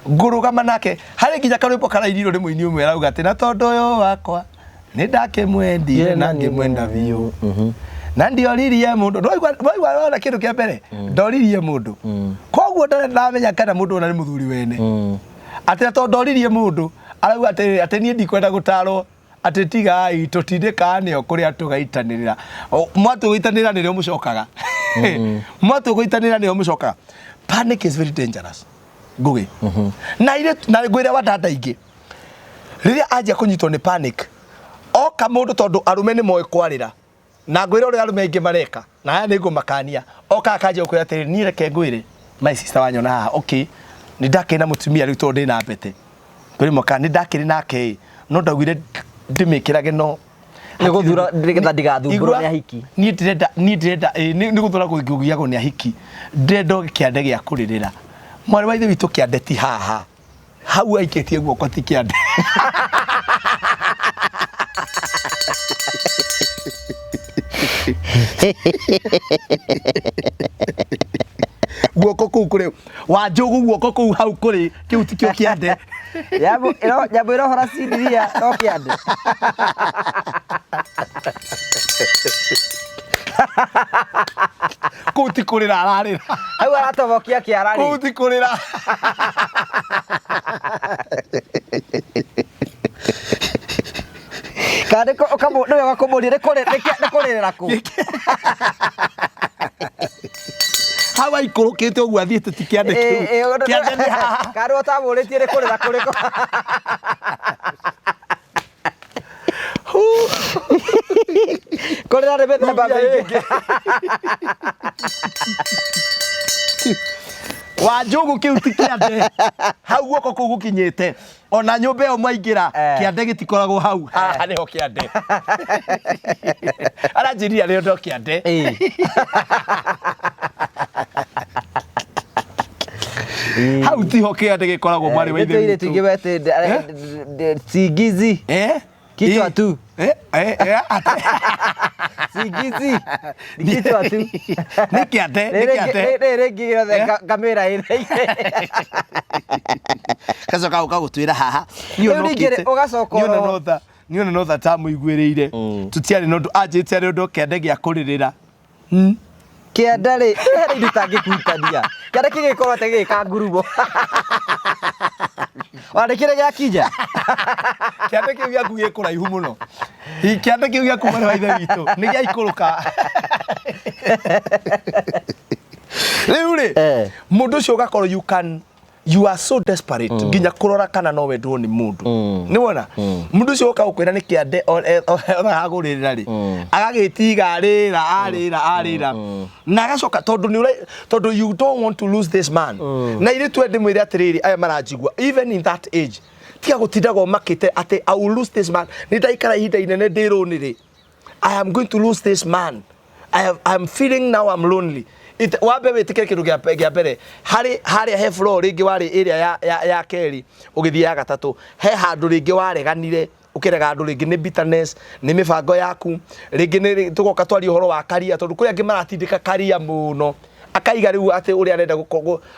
ngũrũgama nake harĩ nginya karwĩmbo karainirwo nĩ mũini ũmwe arauga atĩ na tondũ ũyũ wakwa nĩ ndakĩmwendire na ngĩmwenda biũ na ndioririe mũndũ. Ndwaigua wona kĩndũ kĩa mbere, ndoririe mũndũ, koguo ndarĩ ndamenya kana mũndũ ona nĩ mũthuri wene, atĩ na tondũ ndoririe mũndũ, arauga atĩ niĩ ndikwenda gũtarwo, atĩ tigai tũtindĩkanĩo kũrĩa tũgaitanĩrĩra. Mwatũgũitanĩra nĩrĩo mũcokaga, mwatũgũitanĩra nĩrĩo mũcokaga. Panic is very dangerous, Ngugi. Na irĩ na ngwĩre wa dada ingĩ, rĩrĩa anjia kũnyitwo nĩ panic, oka mũndũ, tondũ arũme nĩ moĩ kwarĩra, na ngwĩre ũrĩa arũme aingĩ mareka, na aya nĩ ngũmakania. Oka akanjia gũkwĩra atĩrĩrĩ, niĩ reke ngwĩre, my sister wanyona haha, okay, nĩ ndakĩrĩ na mũtumia rĩu tondũ ndĩna mbete kũrĩ mwaka nĩ ndakĩrĩ nake ĩ, no ndaugire ndĩmĩkĩrage no Nĩ gũthura nĩgetha ndigathumbũrwo Igua, nĩ ahiki. Niĩ ndĩrenda ĩ, nĩ gũthura kũgiagwo nĩ ahiki, ndĩrenda kĩande gĩa kũrĩrĩra. Mwarĩ wa ithe witũ, kĩande ti haha, hau aikĩtie guoko ti kĩande. Guoko kũu kũrĩ wa njũgũ, guoko kũu hau kũrĩ kĩu tikĩo kĩande. Nyamũ ĩrohora cindiria no kĩande. Kũu ti kũrĩra ararĩra. Hau aratobokia kĩara Kũu rĩ. ti kũrĩra. Kana nĩ wega kũmũria nĩ kũrĩrĩra kũ. Hau aikũrũkĩte ũguo athiĩte ti kĩande kĩu. Kĩande nĩ haha. Kana ũtamũrĩtie nĩ kũrĩra kũrĩkũ. Kũrĩra nĩ mĩthemba mĩingĩ. Wa njũgũ, kĩu ti kĩande. Hau guoko kũu gũkinyĩte, ona nyũmba ĩyo mwaingĩra, kĩande gĩtikoragwo hau. Haha nĩho kĩande aranjĩrire rĩo ndo kĩande. Hau tiho kĩande gĩkoragwo, mwarĩ wa ithe Nĩ witũ. tũingĩ wete singizi. Eh? Kichwa tu. Ate. Singizi. Ni kichwa tu. Nĩ kĩande, nĩ kĩande. Rĩrĩ rĩngĩ gĩothe ngamĩra ĩrĩ. Gacoka gũka gũtwĩra haha. Niĩ Rĩu ona ningĩ rĩ, ũkĩte- ũgacoka niĩ ona niĩ ona no tha tamũiguĩrĩire, tũtiarĩ na ũndũ anjĩte arĩ ũndũ kĩande gĩa kũrĩrĩra. Kĩanda rĩ, hena indo itangĩkuitania. Kĩanda kĩngĩkorwo atĩ gĩgĩka ngurumo. Ona nĩ kĩrĩ gĩakinya. Kĩande kĩu gĩaku gĩ kũraihu mũno. Hihi kĩande kĩu gĩaku, mwarĩ wa ithe witũ, nĩ gĩaikũrũka rĩu rĩ, mũndũ ũcio ũgakorwo you are so desperate nginya kũrora kana no wendwo nĩ mũndũ. Nĩ wona mũndũ ũcio ũka gũkwĩra nĩ kĩande agũrĩrĩra rĩ, agagĩtiga arĩra arĩra arĩra na agacoka, tondũ nĩ tondũ you don't want to lose this man. Na irĩ tu ndĩmwĩre atĩrĩrĩ, aya maranjigua, even in that age, Tiga gũtindaga ũmakĩte atĩ I will lose this man. Nĩ ndaikara ihinda inene ndĩ lonely. I am going to lose this man. I am feeling now I'm lonely. Wambe wĩtĩkĩre kĩndũ kĩa mbere harĩ harĩa he floor rĩngĩ warĩ ĩrĩa ya kerĩ ũgĩthiĩ ya gatatũ, he handũ rĩngĩ wareganire ũkĩrega andũ, rĩngĩ nĩ bitterness, nĩ mĩbango yaku, rĩngĩ nĩ tũgoka twarie ũhoro wa karia, tondũ kũrĩ angĩ maratindĩka karia mũno, akaiga rĩu atĩ ũrĩa arenda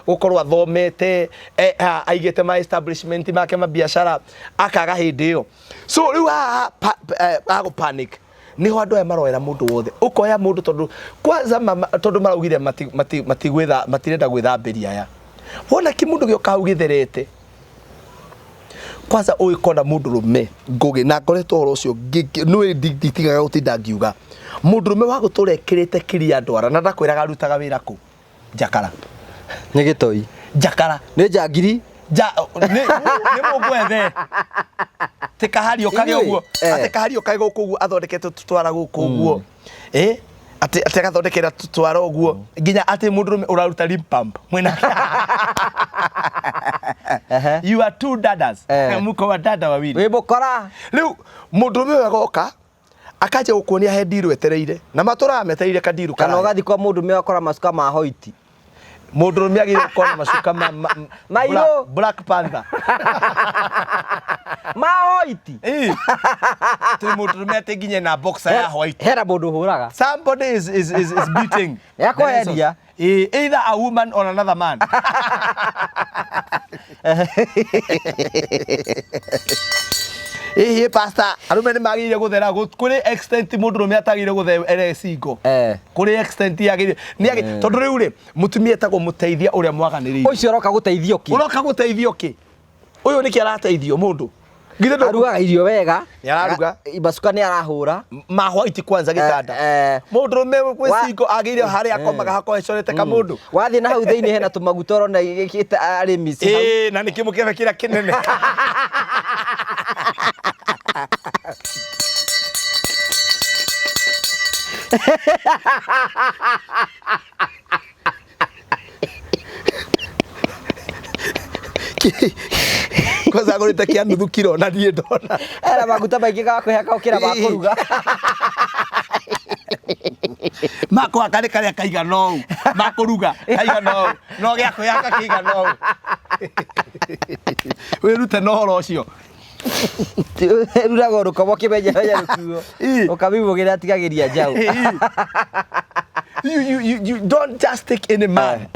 gũkorwo athomete, aigĩte ma establishment make ma biacara, akaga hĩndĩ ĩyo. So rĩu haha agũ panic, niho andũ aya maroera mũndũ wothe, ũkoya mũndũ tondũ kwanza mama, tondũ maraugire matirenda gwĩthambĩria aya. Wona kĩmũndũ gĩoka hau gĩtherete kwanza, ũĩ kona mũndũ rũme ngũgĩ na ngoretwo ũhoro ũcio nĩũĩ nditigaga gũtinda ngiuga mũndũ rũme wa gũtũra ekĩrĩte kiria ndwara na ndakwĩraga arutaga wĩra kũ njakara. Nĩ gĩtoi. Njakara. Nĩ njangiri. Ja nĩ mũngwethe tä kahario kagä Inyuĩ, å guo atä kahario kagä gå kå guo athondekete tũtwara gå kå guo atä agathondekera tũtwara å guo nginya atä må ndå rå me å raruta lip pump mwena. You are two dadas. Muko wa dada wawili. Wĩ mũkora. Rĩu mũndũ ũmwe ũyũ agoka akanjia gũkuonia he ndiru etereire na matũraga metereire kandiru. Kana ũgathiĩ kwa mũndũ ũmwe ũgakora macuka ma hoiti. Mũndũ ũrũme agĩrĩire gũkorwo na macuka ma Mairũ. Black Panther. Ma hoiti. Tĩ mũndũ ũrũme atĩ nginya na boxer ya white. Hena mũndũ ũhũraga. Somebody is beating. Nĩakwendia. Either a woman or another man. Ĩhĩ pastor, arũme nĩ magĩrĩire gũthera kũrĩ extent mũndũ ũrũme atagĩrĩire gũthera single. Kũrĩ extent yagĩrĩire nĩ tondũ rĩu rĩ mũtumia etagwo mũteithia ũrĩa mwaganĩrĩire. Ũcio ũroka gũteithio kĩ? Ũroka gũteithio kĩ? Ũyũ nĩkĩ arateithio mũndũ? Githĩ Arugaga irio wega. Nĩ araruga. Macuka nĩ arahũra. Ma white kwanza gĩtanda. Mũndũ ũrũme wĩ single agĩrĩire harĩa akomaga hakorwo ecorete kamũndũ. Wathiĩ na hau thĩinĩ hena tũmaguta ũrona gĩkĩte arĩmi hau. Ĩĩ, na nĩ kĩmũkebe kĩrĩa kĩnene. Kwanza agũrĩte kĩa nuthu kiro na niĩ ndona. Hena maguta maingĩ gakwĩhaka gũkĩra ma kũruga. Makũhaka nĩ karĩa kaigana ũũ, makũruga kaigana ũũ, no gĩa kwĩhaka kĩigana ũũ. Wĩrute na ũhoro ũcio. Ruraga rũkomo kĩmenyamenya rũkuo. Ũkamĩmũgĩra atigagĩria njaũ. You don't just take any man.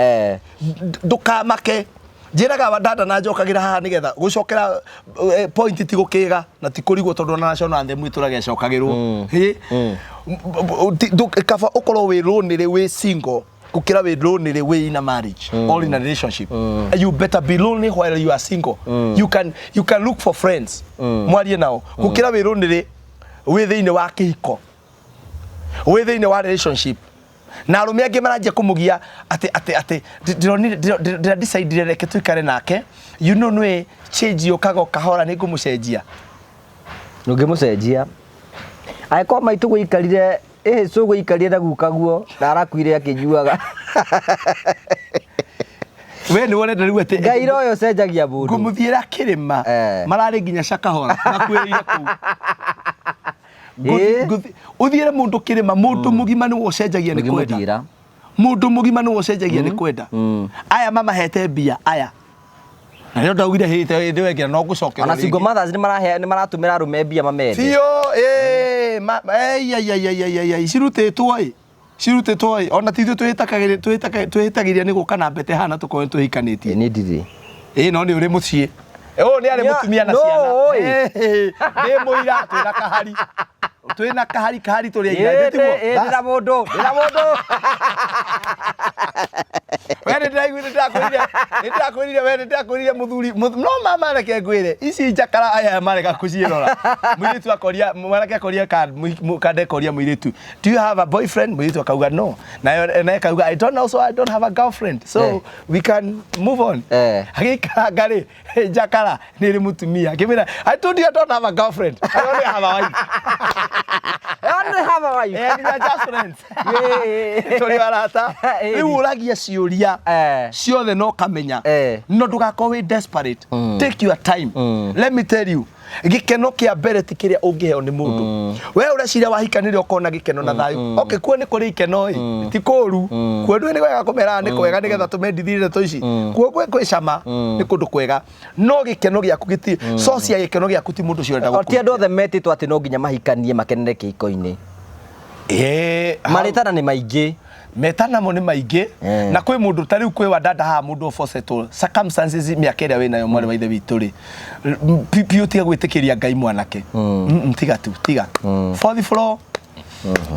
Ndũkamake. Njĩraga wa dada na njokagĩra haha nĩgetha gũcokera point ti gũkĩga na ti kũrigwo tondũ ona national anthem ĩtũraga ĩcokagĩrwo. Hĩ? Kaba ũkorwo wĩ lonely wĩ single gũkĩra wĩ lonely wĩ in a marriage or in a relationship. You better be lonely while you are single. You can look for friends mwarie nao gũkĩra wĩ lonely wĩ thĩinĩ wa kĩhiko, wĩ thĩinĩ wa relationship na arũme angĩ maranjia kũmũgia atĩ ndĩronire ndĩra decide reke tũikare nake, nĩ change yũkaga o kahora, nĩ ngũmũcenjia. Ndũngĩmũcenjia. Angĩkorwo maitũ gũikarire ĩhĩ cũgũ ikarire na gukaguo na arakuire akĩnyuaga. We nĩ wonete rĩu atĩ Ngai royo ũcenjagia mũndũ. Ngũmũthiĩra kĩrĩma. Mararĩ nginya Shakahola makuĩrĩire kũu. Ũthiĩre mũndũ kĩrĩma, mũndũ mũgima nĩwe ũcenjagia nĩ kwenda. Ndũngĩmũthiĩra. Mũndũ mũgima nĩwe ũcenjagia nĩ kwenda. Aya mamahete mbia aya na nĩo ndaugire hĩndĩ ĩyo ĩngĩ no ngũcokera. Ona single mothers nĩ maratũmĩra arũme mbia mamende. Biũ ĩ ei ai ai ai ai ai cirutĩtwo ĩ cirutĩtwo ĩ ona ti ithuĩ twĩhĩtagĩria nĩ gũka na mbete hana tũkorwo nĩ tũhikanĩtie. Niĩ ndirĩ. Ĩ no nĩ ũrĩ mũciĩ ũyũ nĩ arĩ mũtumia na no, ciana. ĩ. Ndĩ mũira twĩna kahari, twĩna kahari kahari tũrĩ aira. Ĩ, Tiguo? Ndĩna mũndũ, ndĩna mũndũ. We nĩ ndĩraiguire, nĩ ndĩrakwĩrire, nĩ ndĩrakwĩrire, we nĩ ndĩrakwĩrire mũthuri no mama reke ngwĩre ici njakara aya marega kũciĩrora. Mũirĩtu akoria mwanake, akoria kande koria mũirĩtu, "Do you have a boyfriend?" Mũirĩtu akauga no, nayo naye akauga, "I don't also, I don't have a girlfriend, so we can move on." Agĩikaranga rĩ, njakara nĩ ĩrĩ mũtumia, akĩmwĩra, "I told you I don't have a girlfriend, I only have a wife." I only have a wife. We are just friends. Ĩ. Tũrĩ arata. Rĩu ũragia ciũria. Ciothe no kamenya. No ndũgakorwo wĩ desperate. Take your time. Let me tell you, gĩkeno kĩa mbere ti kĩrĩa ũngĩheo nĩ mũndũ. We ũreciria wahikanĩre ũkona gĩkeno na thayũ. Okay, kuo nĩ kũrĩ ikeno ĩ, ti kũru. Kuo nĩ wega kũmeraga nĩ kwega nĩgetha tũmendithie ndeto ici. Kuo kwĩ cama, nĩ kũndũ kwega. No gĩkeno gĩaku gĩti source ya gĩkeno gĩaku ti mũndũ ũcio ũrenda O ti andũ othe metĩtwo atĩ no nginya mahikanie makenere kĩhiko-inĩ. Marĩtana nĩ maingĩ. Metana mo nĩ maingĩ. Na kwĩ mũndũ ta rĩu kwĩ Wandanda haha, mũndũ ũbosetwo circumstances mĩaka ĩrĩa wĩnayo, mwarĩ wa ithe witũ rĩ, biũ tiga gwĩtĩkĩria Ngai mwanake. Tiga tu, tiga fourth floor,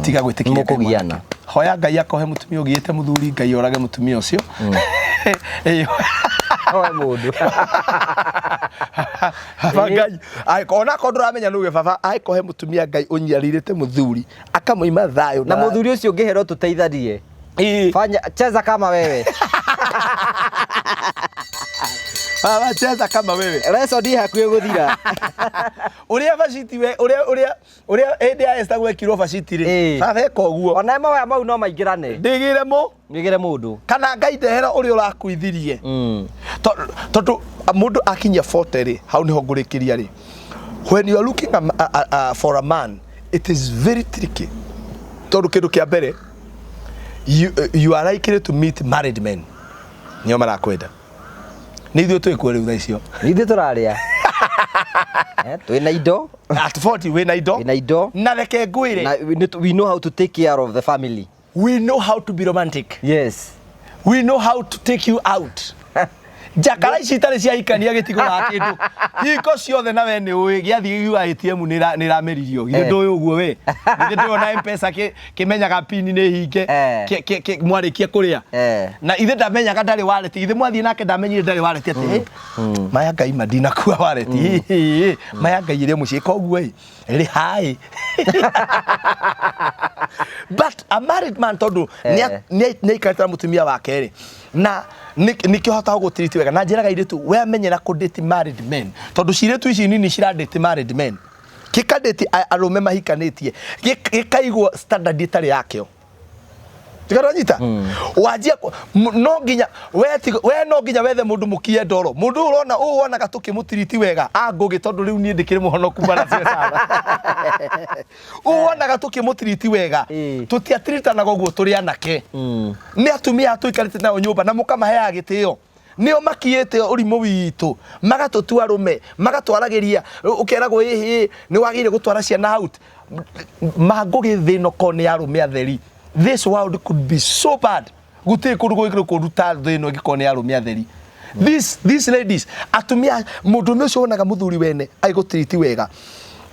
tiga gwĩtĩkĩria Ngai. Mũkũgiana. Mwanake, hoya Ngai akohe mũtumia ũgĩte mũthuri, Ngai orage mũtumia ũcio. Ĩĩ. Hoe mũndũ. Baba Ngai ona akorwo ndũramenya nĩ uge baba angĩkohe mũtumia Ngai ũnyiarĩrĩte mũthuri akamũima thayũ. Na mũthuri ũcio ũngĩherwo tũteithanie. Fanya cheza kama wewe. Baba, cheza kama wewe. Reco ndi hakuhĩ gũthira. Ũrĩa Vashiti we ũrĩa hĩndĩ ya Esther gwekirwo Vashiti rĩ, baba eka ũguo. Ona mawaya mau no maingĩrane. Ndĩgĩre mũ Nĩgĩre mũndũ. Kana Ngai ndehera ũrĩa ũrakuithirie. Tondũ mũndũ akinyia 40 rĩ, hau nĩho ngũrĩkĩria rĩ, when you are looking for a man, it is very tricky, tondũ kĩndũ kĩa mbere, you are likely to meet married men nĩo marakwenda. Nĩ ithuĩ twĩkuo rĩu thaa icio. Ithuĩ tũrarĩa. Twĩna indo. At 40 wĩna indo. Wĩna indo. Na reke ngwĩre, Na we know how to take care of the family. We know how to be romantic. We know how to take you out. Njakara ici itarĩ ciahikania gĩtigũraga kĩndũ hingo ciothe, na we nĩ ũĩ gĩathiĩ giuga ATM nĩ ĩrameririo. Githĩ ndũĩ ũguo we? Githĩ ndũĩ M-Pesa kĩmenyaga pin nĩ hinge mwarĩkia kũrĩa? Na ithe ndamenyaga ndarĩ wallet. Ithe mwathiĩ nake ndamenyire ndarĩ wallet, atĩ "Hey, maya Ngai ma ndinakua wallet. Hĩ, maya Ngai ĩrĩ mũciĩ koguo ĩ rĩ haĩ." But a married man, tondũ nĩ aikarĩte na mũtumia wake rĩ, na nĩkĩo hotaga gũtiriti wega. Na njĩraga airĩtu, we amenyera kũdate married men, tondũ cirĩtu ici nini ciradate married men, gĩkadate arũme mahikanĩtie, gĩkaigwo standard ĩtarĩ yakĩo. Tigaranyita wanjia no nginya we we no nginya wethe mũndũ mũkie ndoro, mũndũ ũyũ ũrona ũũ wonaga tũkĩmũtiriti wega a ngũgĩ, tondũ rĩu niĩ ndĩkĩrĩ mũhonoku bana sana. Ũũ wonaga tũkĩmũtiriti wega, tũtiatiritanaga ũguo tũrĩ anake. Nĩ atumia tũikarĩte nao nyũmba na mũkamaheaga gĩtĩo, nĩo makiĩte ũrimũ witũ, magatũtua arũme, magatwaragĩria, ũkeragwo ĩhĩ nĩ wagĩrĩire gũtwara ciana out. Mangũgĩ thĩ ĩno ko nĩ arũme atheri, this world could be so bad. Gũtirĩ kũndũ kũngĩ kũndũ ta thĩ ĩno ĩngĩkorwo nĩ arũme atheri. These ladies, atumia, mũndũrũme ũcio wonaga mũthuri wene agĩgũtiriti wega,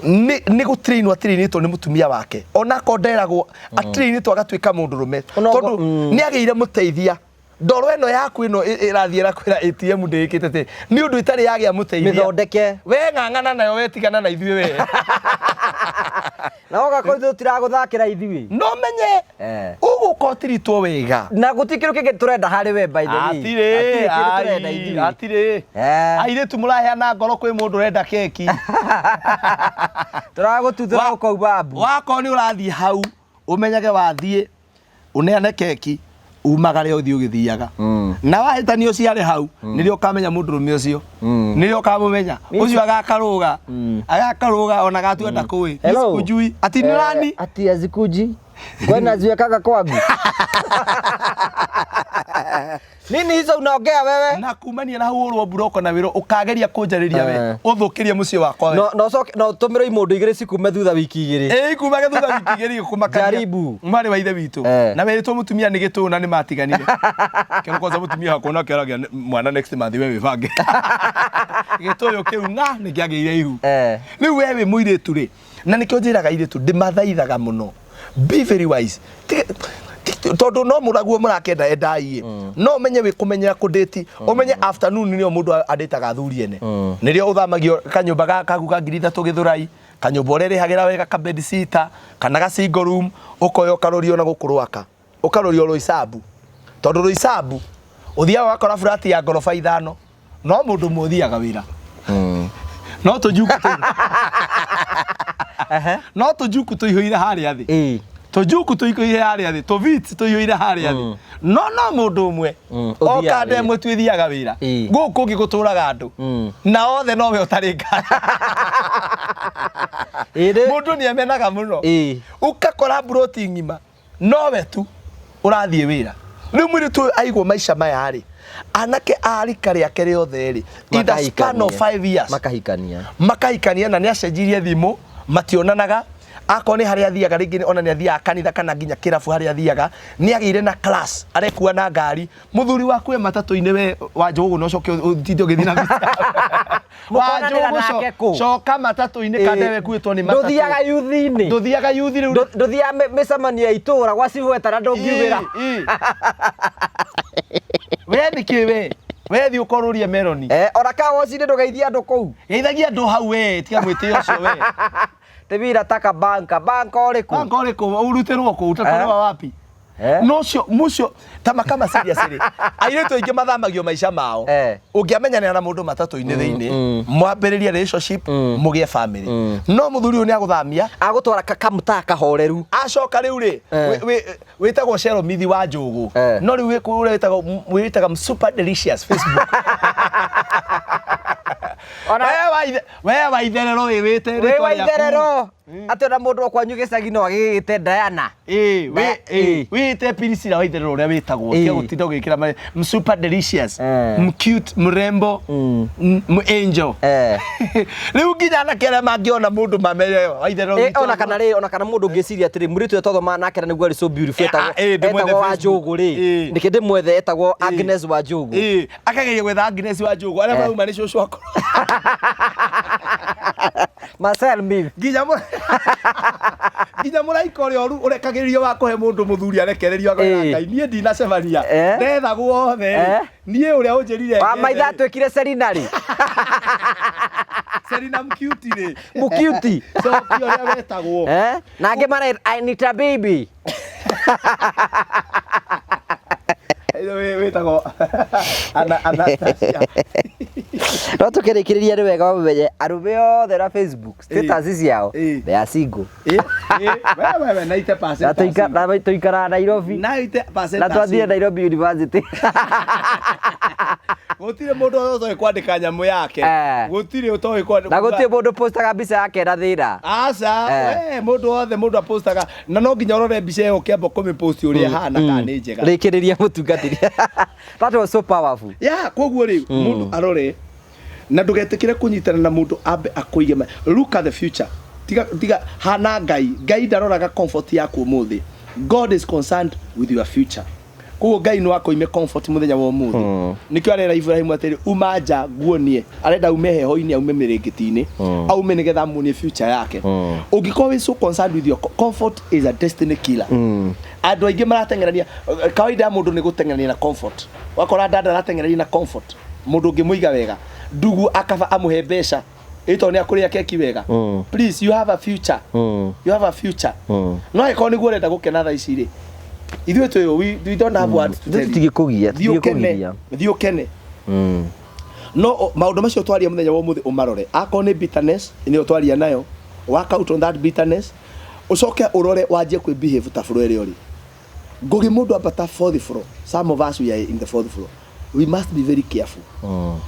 nĩ gũtrainwo atrainĩtwo nĩ mũtumia wake, onakorwo nderagwo, atrainĩtwo agatuĩka mũndũrũme, tondũ nĩ agĩire mũteithia. Ndoro ĩno yaku ĩno ĩrathiĩ ĩrakwĩra ATM ndĩĩkĩte tĩ nĩ ũndũ ĩtarĩ yagĩa mũteithia. Mĩthondeke. We ng'ang'ana nayo, we tigana na ithuĩ we. Na ũgakorwo ithuĩ tũtiragũthakĩra ithuĩ. No menye ũgũka ũtiritwo wega. Na gũtirĩ kĩndũ kĩngĩ tũrenda harĩ we, by the way. Hatirĩ. Hatirĩ kĩndũ tũrenda ithuĩ. Hatirĩ. Airĩtu mũraheana ngoro kwĩ mũndũ ũrenda keki. Tũragũtuthũra ũkauma mbu. Wakorwo nĩ ũrathiĩ hau, ũmenyage wathiĩ ũneane keki, umagare ũthiĩ ũgĩthiaga. Na wahĩtania ũciare hau, nĩrĩo ũkamenya mũndũrũme ũcio, nĩrĩo ũkamũmenya ũcio agakarũga agakarũga ona gatua ndakũĩ. Hello. Sikujui ati ni nani. Ati azikuji kwani naziwekaga kwangu nini hizo unaongea wewe? Na kumania na hau ũrwo mburoko na wĩra ũkageria kũnjarĩria we, ũthũkĩrie mũciĩ wakwa we. No no coke no tũmĩrwo imũndũ igĩrĩ cikume thutha wiki igĩrĩ. Ĩĩ, kumage thutha wiki igĩrĩ gĩkũmakania. Jaribu. Mwarĩ wa ithe witũ. Na werĩtwo mũtumia nĩ gĩtũũ na nĩ matiganire. Kĩro kwanza mũtumia wakwa nake aragia mwana next month, we wĩbange. Gĩtũyũ kĩu ng'a nĩ kĩagĩire ihu. Rĩu we wĩ mũirĩtu rĩ, na nĩkĩo njĩraga airĩtu, ndĩmathaithaga mũno, be very wise. Tondũ no mũraguo mũrakenda endai ĩ, no ũmenye wĩ kũmenyera kũdate, ũmenye afternoon nĩyo mũndũ andĩtaga athuri ene, nĩrĩo ũthamagio kanyũmba kaku ka 3000 Gĩthũrai, kanyũmba ũrerĩhagĩra wega, ka bed sitter kana ga single room, ũkoya ũkarorio na gũkũ Rwaka, ũkarorio Roysambu, tondũ Roysambu ũthiaga ũgakora flat ya ngoroba ithano, no mũndũ ũmwe ũthiaga wĩra, no tũjuku tũihũire harĩa thĩ. Tũjuku tũiyũire harĩa thĩ, tũvits tũiyũire harĩa thĩ, no no mũndũ ũmwe Ũthiaga oka wĩra. ndemwe tu ĩthiaga wĩra. Gũkũ kũngĩ gũtũraga andũ na othe nowe ũtarĩ ngari. Mũndũ nĩ emenaga mũno. Ũgakora mburoti ng'ima nowe tu ũrathiĩ wĩra. Rĩu mũirĩtu ũyũ aigwo maica maya rĩ, anake a rika rĩake rĩothe rĩ, in the span of 5 years Makahikania. Makahikania, na nĩ acenjirie thimũ, mationanaga. Akorwo nĩ harĩa athiaga rĩngĩ, ona nĩ athiaga kanitha kana nginya kĩrabu harĩa athiaga, nĩ agĩire na class, arekua na ngari. Mũthuri waku e matatũ-inĩ, we wa njũgũ na ũcoke ũtinde ũgĩthiĩ na Mũkonanĩra nake kũ? Coka matatũ-inĩ kandewe kuĩtwo nĩ matatũ. Ndũthiaga yuthi-inĩ. Ndũthiaga yuthi rĩu. Ndũthiaga mĩcemanio ya itũũra gwa cibweta na ndũngiumĩra. Ĩ, ĩ. We nĩkĩ we thiĩ ũkorũrie meroni? Ona ka wocinĩ ndũgeithia andũ kũu. Geithagia andũ hau, we tiga mwĩtĩo ũcio we. Tĩbira taka banka banka ũrĩkũ? Banka ũrĩkũ ũrutĩrwo kũ utatolewa wapi? No ũcio mũcio ta kama serious rĩ, airĩtu aingĩ mathamagio maica mao. Ũngĩamenyanĩra na mũndũ matatũ-inĩ thĩinĩ, mwambĩrĩrie relationship, mũgĩe family, no mũthuri ũyũ nĩ agũthamia. Agũtwara kamũtaa kahoreru. Acoka rĩu rĩ, wĩtagwo Sheromithi wa Njũgũ, no rĩu wĩ kũrĩa wĩtaga super delicious Facebook. We wa itherero wĩ wĩte Wĩ rĩtwa wa rĩaku. Itherero atĩ ona mũndũ wa kwanyu gĩcagi no agĩgĩte Diana. Ĩĩ, Ĩĩ. Wĩte Priscilla wa itherero ũrĩa wĩtagwo. Ĩĩ. Tiga gũtinda ũgĩkĩra super delicious, cute, mrembo, angel. Rĩu nginya anake arĩa mangĩona mũndũ mamenye wa itherero witũ. Ona kana rĩ, ona kana mũndũ ũngĩciria atĩrĩ, mũirĩtu ũrĩa twathomaga nake na nĩguo arĩ so beautiful, etagwo ndĩmwethe etagwo wa Facebook. Njũgũ rĩ, nĩkĩ ndĩmwethe? Etagwo Agnes wa Njũgũ. Ĩĩ, akageria gwetha Agnes wa Njũgũ, arĩa marauma nĩ cũcũ akũrũ. Marcel Mim. Nginya mũraika ũrĩa ũrekagĩrĩrio wa kũhe mũndũ mũthuri arekererio akoiga, Ngai, niĩ ndinacemania, ndethagwo othe rĩ, niĩ ũrĩa ũnjĩrire Wa ngethe maitha rĩ, atuĩkire Selina rĩ. Selina Mcuti rĩ. Mũkiuti. Cokia ũrĩa wetagwo. Na angĩ mara I need a baby. Wĩtagwo Anastasia. No tũkĩrĩkĩrĩria, nĩ wega ũmenye arũme othe na Facebook status ciao, they are single. Wewe 90% Na na tũikaraga Nairobi. 90% Na twathire Nairobi University. Gũtirĩ mũndũ ũtoĩ kwandĩka nyamũ yake. Gũtirĩ ũtoĩ kwandĩka. Na gũtirĩ mũndũ postaga mbica yake na thĩna. Aca. We mũndũ wothe, mũndũ apostaga, na no nginya ũrore mbica ĩyo ũkĩamba kũmĩpost ũrĩa ĩhana kana nĩ njega. Rĩkĩrĩria, mũtungatĩri. That was so powerful. Ya koguo rĩ, mũndũ arore na ndũgetĩkĩre kũnyitana na mũndũ ambe akũige look at the future. Tiga tiga hana Ngai. Ngai ndaroraga comfort yaku ũmũthĩ. God is concerned with your future. Koguo Ngai no akũime comfort mũthenya wa ũmũthĩ. Nĩkĩo arera Ibrahim atĩrĩ, uma nja nguonie. Arenda ume heho-inĩ, aume mĩrĩngĩti-inĩ, aume nĩgetha amuonie future yake. Ũngĩkorwo wĩ so concerned with your comfort is a destiny killer. Andũ aingĩ marateng'erania, kawaida ya mũndũ nĩ gũteng'erania na comfort. Wakora dada arateng'erania na comfort, mũndũ ũngĩmũiga wega, ndugu akaba amũhe mbeca ĩ tondũ nĩ akũrĩa keki wega. Please, you have a future. You have a future. No angĩkorwo nĩguo ũrenda gũkena thaa ici rĩ, ithuĩ twĩ we don't have words to tell you. Tũtigĩkũgia. Thiĩ ũkene. Tũtigĩkũgiria. Thiĩ ũkene. No maũndũ macio twaria mũthenya wa ũmũthĩ ũmarore. Akorwo nĩ bitterness nĩyo twaria nayo, work out on that bitterness, ũcoke ũrore wanjie kwĩ behave ta floor ĩrĩa ũrĩ. Ngũgĩ mũndũ ambata fourth floor, some of us, we are in the fourth floor, we must be very careful.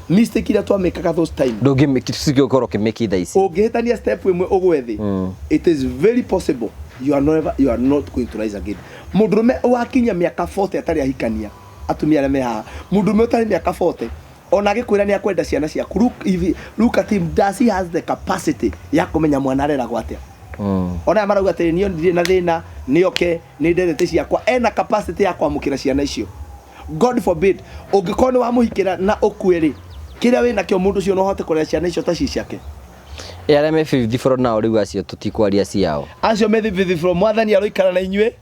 Mistake iria twamĩkaga those time, Ndũngĩkorwo ũkĩmĩki thaa ici. Ũngĩhĩtania step ĩmwe ũgwe thĩ, it is very possible you are never, you are not going to rise again. Mũndũrũme wakinya mĩaka 40 atarĩ ahikania, atumia arĩa me haha, mũndũrũme ũtarĩ mĩaka 40 ona agĩkwĩra nĩ akwenda ciana ciaku, look, if, look at him, does he has the capacity ya kũmenya mwana areragwo atĩa? Ona aya marauga atĩrĩ, niĩ ndirĩ na thĩna, nĩoke, nĩ ndendete ciakwa, ena capacity ya kwamũkĩra ciana icio? God forbid, ũngĩkorwo nĩ wamũhikĩra na ũkue rĩ, kĩrĩa wĩ nakĩo, mũndũ ũcio no ahote kũrera ciana icio ta ci ciake? Ĩ arĩa me fifth floor nao rĩu, acio tũtikwaria ciao. Acio me fifth floor, mwathani aroikara na inyuĩ.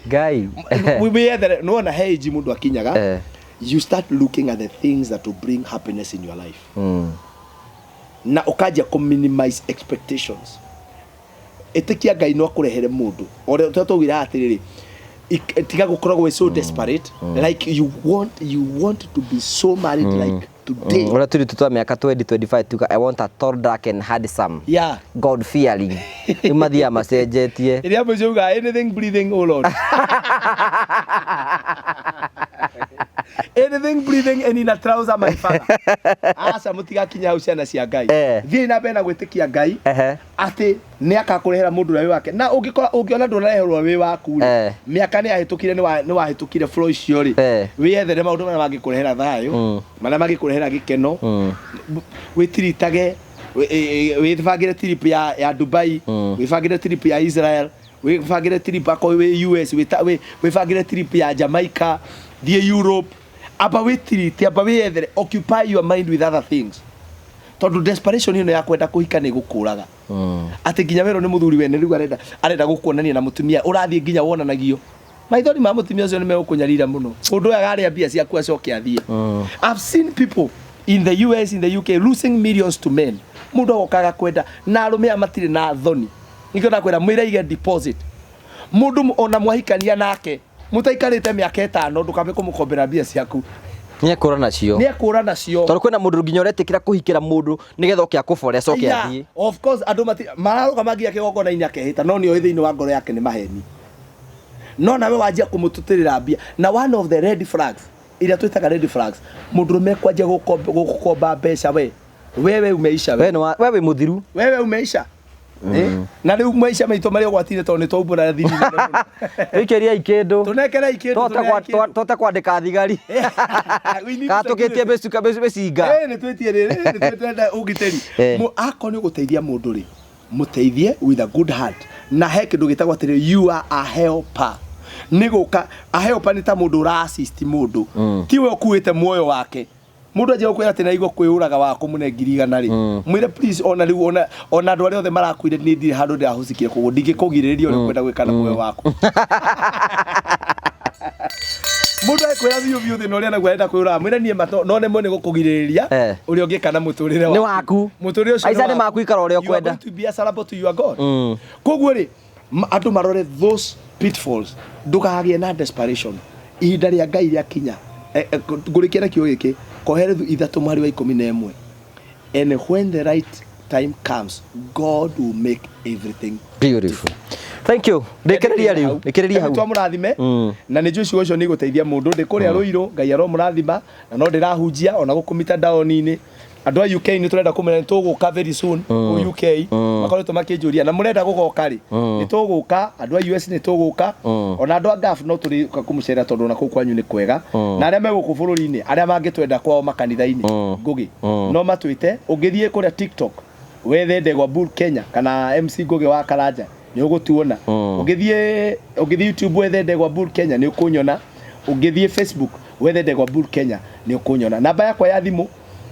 Ngai. Wiyethere nĩwona he age mũndũ akinyaga, you start looking at the things that will bring happiness in your life, na ũkanjia kũ minimize expectations. Ĩtĩkia Ngai no akũrehere mũndũ ũrĩa twaugire atĩrĩrĩ, tiga gũkoragwo wĩ so desperate, like you want to be so married, like to Today. Ũrĩa tũirĩtu twa mĩaka 20 25 tuga, "I want a tall, dark and handsome, God fearing." Rĩu mathiaga macenjetie. Ĩrĩa mũico uga, "Anything breathing, oh Lord, anything breathing and in a trouser, my father." Aca, mũtigakinya hau, ciana cia Ngai. Thiĩi na mbere na gwĩtĩkia Ngai atĩ nĩ akakũrehera mũndũ ũrĩa wĩ wake, na ũngĩkora, ũngĩona ndũnareherwo wĩ waku rĩ, mĩaka nĩ yahĩtũkire, nĩ wahĩtũkire flow icio rĩ, wĩyethere maũndũ marĩa mangĩkũrehera thayũ, marĩa mangĩkũrehera gĩkeno. Wĩtiritage, wĩbangĩre trip ya Dubai, wĩbangĩre trip ya Israel, wĩbangĩre trip akorwo wĩ US, wĩbangĩre trip ya Jamaica, thiĩ Europe, amba wĩtirite, amba wĩyethere, occupy your mind with other things, tondũ desperation ĩno ya kwenda kũhika nĩ gũkũraga atĩ nginya werwo nĩ mũthuri wene rĩu arenda gũkuonania na mũtumia ũrathiĩ nginya wonanagio maithori ma mũtumia ũcio nĩ megũkũnyarira mũno. Mũndũ ũyũ agarĩa mbia ciaku acoke athiĩ. I've seen people in the US, in the UK, losing millions to men. Mũndũ agoka agakwenda na arũme aya matirĩ na thoni. Nĩkĩo ndakwĩra mwĩre aige deposit. Mũndũ ona mwahikania nake mũtaikarĩte mĩaka 5, ndũkambe kũmũkombera mbia ciaku. Nĩ ekũra nacio. Nĩ ekũra nacio. Tondũ kwĩna mũndũ nginya ũretĩkĩra kũhikĩra mũndũ nĩgetha oke akũbore acoke athiĩ. Of course, andũ mati mararũgama nginya kĩgongona-inĩ akehĩta, no nĩoĩ thĩinĩ wa ngoro yake nĩ maheni. No nawe wanjia kũmũtutĩrĩra mbia, na one of the red flags iria twĩtaga red flags, mũndũrũme kwanjia gũkũkomba mbeca, we wewe umeisha we. We wĩ mũthiru. Wewe umeisha. Eh? Na rĩu maica maitũ marĩ ũgwati-inĩ tondũ nĩ twaumbũra thiri nene mũno. Tũikĩriei kĩndũ. Tũnengerei kĩndũ, Tũhote tũnengerei kĩndũ. tũhote kwandĩka thigari. We need Kana tũgĩtie security. mĩcinga. Eh, nĩ twĩtie rĩrĩ, nĩ twĩtenda ũgitĩri. Akorwo nĩ ũgũteithia mũndũ rĩ, mũteithie with a good heart, na he kĩndũ gĩtagwo atĩrĩ, you are a helper. Nĩ gũka a helper nĩ ta mũndũ ũra assist mũndũ, ti we ũkuĩte muoyo wake. Mũndũ anjia gũkwĩra atĩ naigua kwĩyũraga wa kũmũne 100,000 rĩ, mwĩre, "Please, ona rĩu ona andũ arĩa othe marakuire, niĩ ndirĩ handũ ndĩrahũcikire, koguo ndingĩkũgirĩrĩria ũrĩa ũkwenda gwĩka na muoyo waku." Mũndũ ekwĩra biũ biũ thĩna ũrĩa naguo arenda kwĩyũraga, mwĩre, "Niĩ ma no nemwo nĩ gũkũgirĩrĩria ũrĩa ũngĩka na mũtũrĩre." Nĩ waku. Mũtũrĩre ũcio Maica nĩ nĩ maku, ikara ũrĩa You are ũkwenda. going to be answerable to your God. Koguo rĩ, andũ marore those pitfalls, ndũkagĩe na desperation. Ihinda rĩa Ngai rĩakinya, ngũrĩkia na kiugo gĩkĩ, Koherethu 3 mũhari wa 11, "And when the right time comes, God will make everything Beautiful. Thank you. Rĩkĩrĩria rĩu. Rĩkĩrĩria hau. Twamũrathime, na nĩ njũĩ ciugo icio nĩ igũteithia mũndũ. Ndĩ kũrĩa Rũirũ, Ngai aromũrathima, na no ndĩrahunjia ona gũkũ mitandao-inĩ. Andũ a UK nĩ tũrenda kũmenya nĩ tũgũka very soon kũu UK. Makoretwo makĩnjũria na mũrenda gũgoka rĩ, nĩ tũgũka. Andũ a US nĩ tũgũka, ona andũ a Gulf no tũrĩũka kũmũcerera, tondũ ona kũu kwanyu nĩ kwega. Na arĩa me gũkũ bũrũri-inĩ, arĩa mangĩtwenda kwao makanitha-inĩ, Ngũgĩ, no matwĩte. Ũngĩthiĩ kũrĩa TikTok wethe Ndegwa Bull Kenya kana MC Ngũgĩ wa Karanja, nĩ ũgũtuona. Ũngĩthiĩ YouTube wethe Ndegwa Bull Kenya, nĩ ũkũnyona. Ũngĩthiĩ Facebook wethe Ndegwa Bull Kenya, nĩ ũkũnyona. Namba yakwa ya thimũ,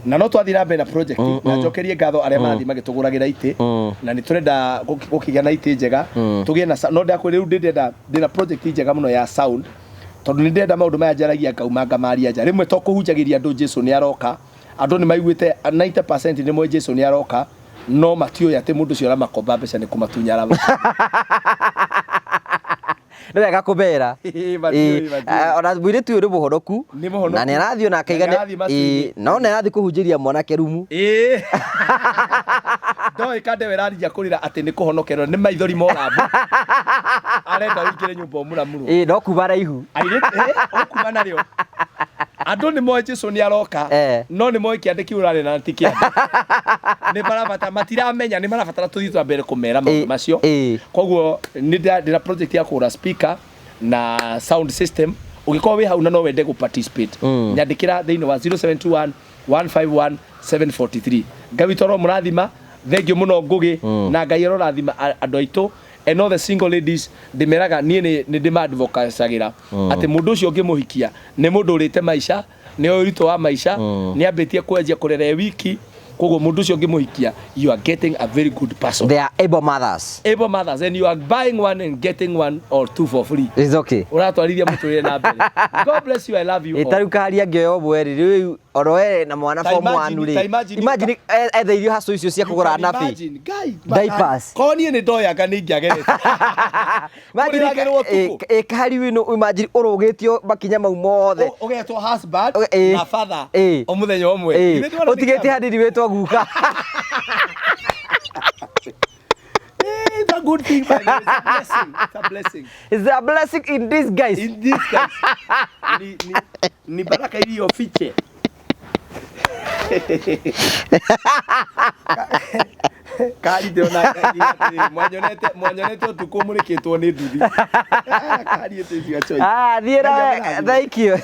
na no twathiĩ na mbere na project, na njokerie ngatho arĩa marathiĩ magĩtũgũragĩra itĩ, na nĩ tũrenda gũkĩgĩa na itĩ njega, tũgĩe na no ndakwĩra rĩu ndĩrenda, ndĩna project njega mũno ya sound, tondũ nĩ ndĩrenda maũndũ maya njaragia ngauma ngamaria nja. Rĩmwe to kũhunjagĩria andũ Jesu nĩ aroka, andũ nĩ maiguĩte, 90% nĩ moĩ Jesu nĩ aroka, no matiũĩ atĩ mũndũ ũcio aramakomba mbeca nĩ kũmatunya arama. Nĩ wega kũmera. Matiũĩ, matiũĩ. Ona mũirĩtu ũyũ nĩ mũhonoku. Nĩ mũhonoku. Na nĩ arathiĩ ona akaiga Na nĩ arathiĩ matu-inĩ. No nĩ arathiĩ kũhunjĩria mwanake rumu. Ĩĩ. Ndoĩ kandewe ĩrarinja kũrĩra atĩ nĩ kũhonokerwo nĩ maithori morambu, arenda ũingĩre nyũmba ũmũramurwo. Ĩĩ, no kuma raihu. Airĩtu ũkuma narĩo, andũ nĩ moĩ Jesu nĩ aroka, no nĩ moĩ kĩande kĩu ũrarĩ na ti kĩande nĩ marabata, matiramenya nĩ marabatara tũthiĩ twa mbere kũmera maũndũ macio. Koguo nĩ ndĩna project ya kũgũra speaker na sound system. Ũngĩkorwo wĩ hau na no wende gũ participate, nyandĩkĩra thĩinĩ wa 0721 151 743. Ngai witũ aromũrathima. Thank you mũno, Ngũgĩ, na Ngai arorathima andũ aitũ. And all the single ladies, ndĩmeraga niĩ nĩ ndĩmadvocacagĩra atĩ mũndũ ũcio ũngĩmũhikia nĩ mũndũ ũrĩte maica, nĩ oĩ ũritũ wa maica, nĩ ambĩtie kwenjia kũrera e wiki. Koguo mũndũ ũcio ũngĩmũhikia, you are getting a very good person. They are able mothers. Able mothers, and you are buying one and getting one or two for free. It's okay. Ũratwarithia mũtũrĩre na mbere. God bless you, I love you all. Ta rĩu kaharia angĩoya ũmwe rĩ, rĩu oro we na mwana Ta form imagine- 1 rĩ, ta imagine- imagine ethe irio haco icio cia You kũgũra can nabi. imagine. Guy, Diapers. Korwo niĩ nĩ ndoyaga nĩ ingĩagerete. Imagine Ũrĩragĩrwo ũtukũ. kahari wĩno imagine ũrũgĩtio makinya mau mothe. Ũgetwo husband na father o mũthenya ũmwe. Githĩ ndwona nĩ Ũtigĩte kĩama? hanini wĩtwo guka. It's a good thing, by the way. It's a blessing. It's a blessing. It's a blessing in disguise. In this case, ni baraka iliyofiche. Kari ndĩrona mwanyonete ũtukũ mũrĩkĩtwo nĩ nduthi. Kari it is your choice. Ah, thiĩ Ngai na amũrathime. thank you.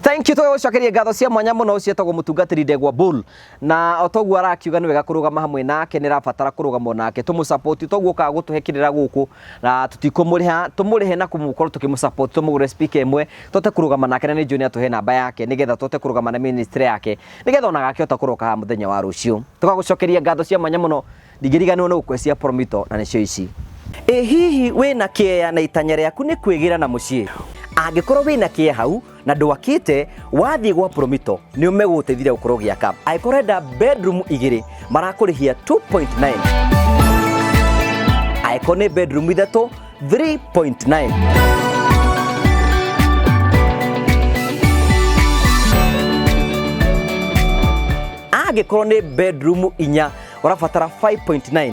Thank you tũgagũcokeria ngatho cia mwanya mũno ũcio etagwo mũtungatĩri Ndegwa Bull, na o toguo arakiuga nĩ wega kũrũgama hamwe nake, nĩ rabatara kũrũgama nake tũmũ support, toguo ũkaga gũtũhe kĩrĩra gũkũ na tũtikũmũrĩha, tũmũrĩhe na kũmũkorwo tũkĩmũ support, tũmũgũre speaker ĩmwe tũhote kũrũgama nake, na nĩ njũĩ nĩ atũhe namba yake nĩgetha tũhote kũrũgama na ministry yake nĩgetha ona agakĩhota kũroka haha mũthenya wa rũciũ. Tũgagũcokeria ngatho cia mwanya mũno, ndingĩriganĩrwo nĩ gũkũhe cia Promito na nĩcio ici. Ĩ hihi wĩna kĩeya na itanya rĩaku nĩ kwĩgĩra na mũciĩ? Angĩkorwo wĩna kĩeya hau na ndwakĩte, wathiĩ gwa Promito nĩ ũmegũgũteithia gũkorwo ũgĩaka. Angĩkorwo ũrenda bedroom igĩrĩ marakũrĩhia 2.9, angĩkorwo nĩ bedroom ithatũ 3.9. Angĩkorwo nĩ bedroom inya ũrabatara 5.9.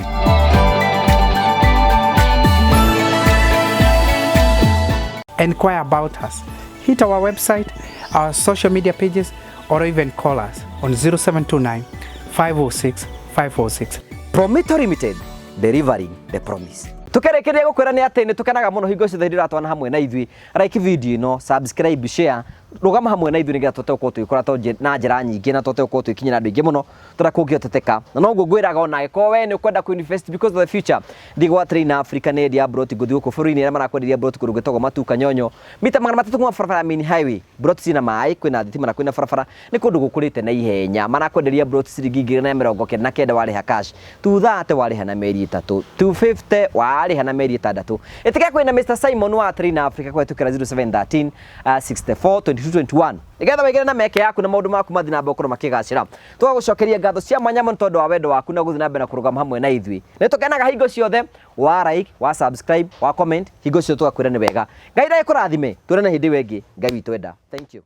Inquire about us. Hit our website, our social media pages, or even call us on 0729 506 506. Promito Limited, delivering the promise. Tukerekeria gukwira ni ati ni tukenaga muno hingo ciothe hĩndĩ ũratwana hamwe na ithuĩ. Like video ĩno, subscribe, share, rũgama hamwe na ithuĩ nĩgetha tũhote gũkorwo tũgĩkũra na njĩra nyingĩ, na tũhote gũkorwo tũgĩkinyĩra andũ aingĩ mũno tũrĩa kũngĩhoteteka. Na noguo ngwĩraga ona angĩkorwo we nĩ ũkwenda kũ invest because of the future, thiĩ gwa Train Africa nĩ endia broti ngũthi gũkũ bũrũri-inĩ arĩa marakwenderia broti kũndũ gwĩtagwo Matuka Nyonyo, mita 300 kuma barabara ya main highway. Broti cina maĩ, kwĩna thitima na kwĩna barabara, nĩ kũndũ gũkũrĩte na ihenya. Marakwenderia broti ciringi 1,099 warĩha cash, 230 warĩha na mĩeri 3, 250 warĩha na mĩeri 6. Ĩtĩkĩra kwĩna Mr Simon wa Train Africa kũhetũkĩra 0713 64 22 21 nĩgetha wĩgĩre na meke yaku na maũndũ maku mathiĩ na mbere gũkorwo makĩgacĩra. Tũgagũcokeria ngatho cia mwanya mũno tondũ wa wendo waku na gũthiĩ na mbere na kũrũgama hamwe na ithuĩ. Nĩ tũkenaga hingo ciothe wa like, wa subscribe, wa comment, hingo ciothe tũgakwĩra nĩ wega. Ngai ndagĩkũrathime, tuonane hĩndĩ ĩyo ĩngĩ. Ngai witũ enda. Thank you.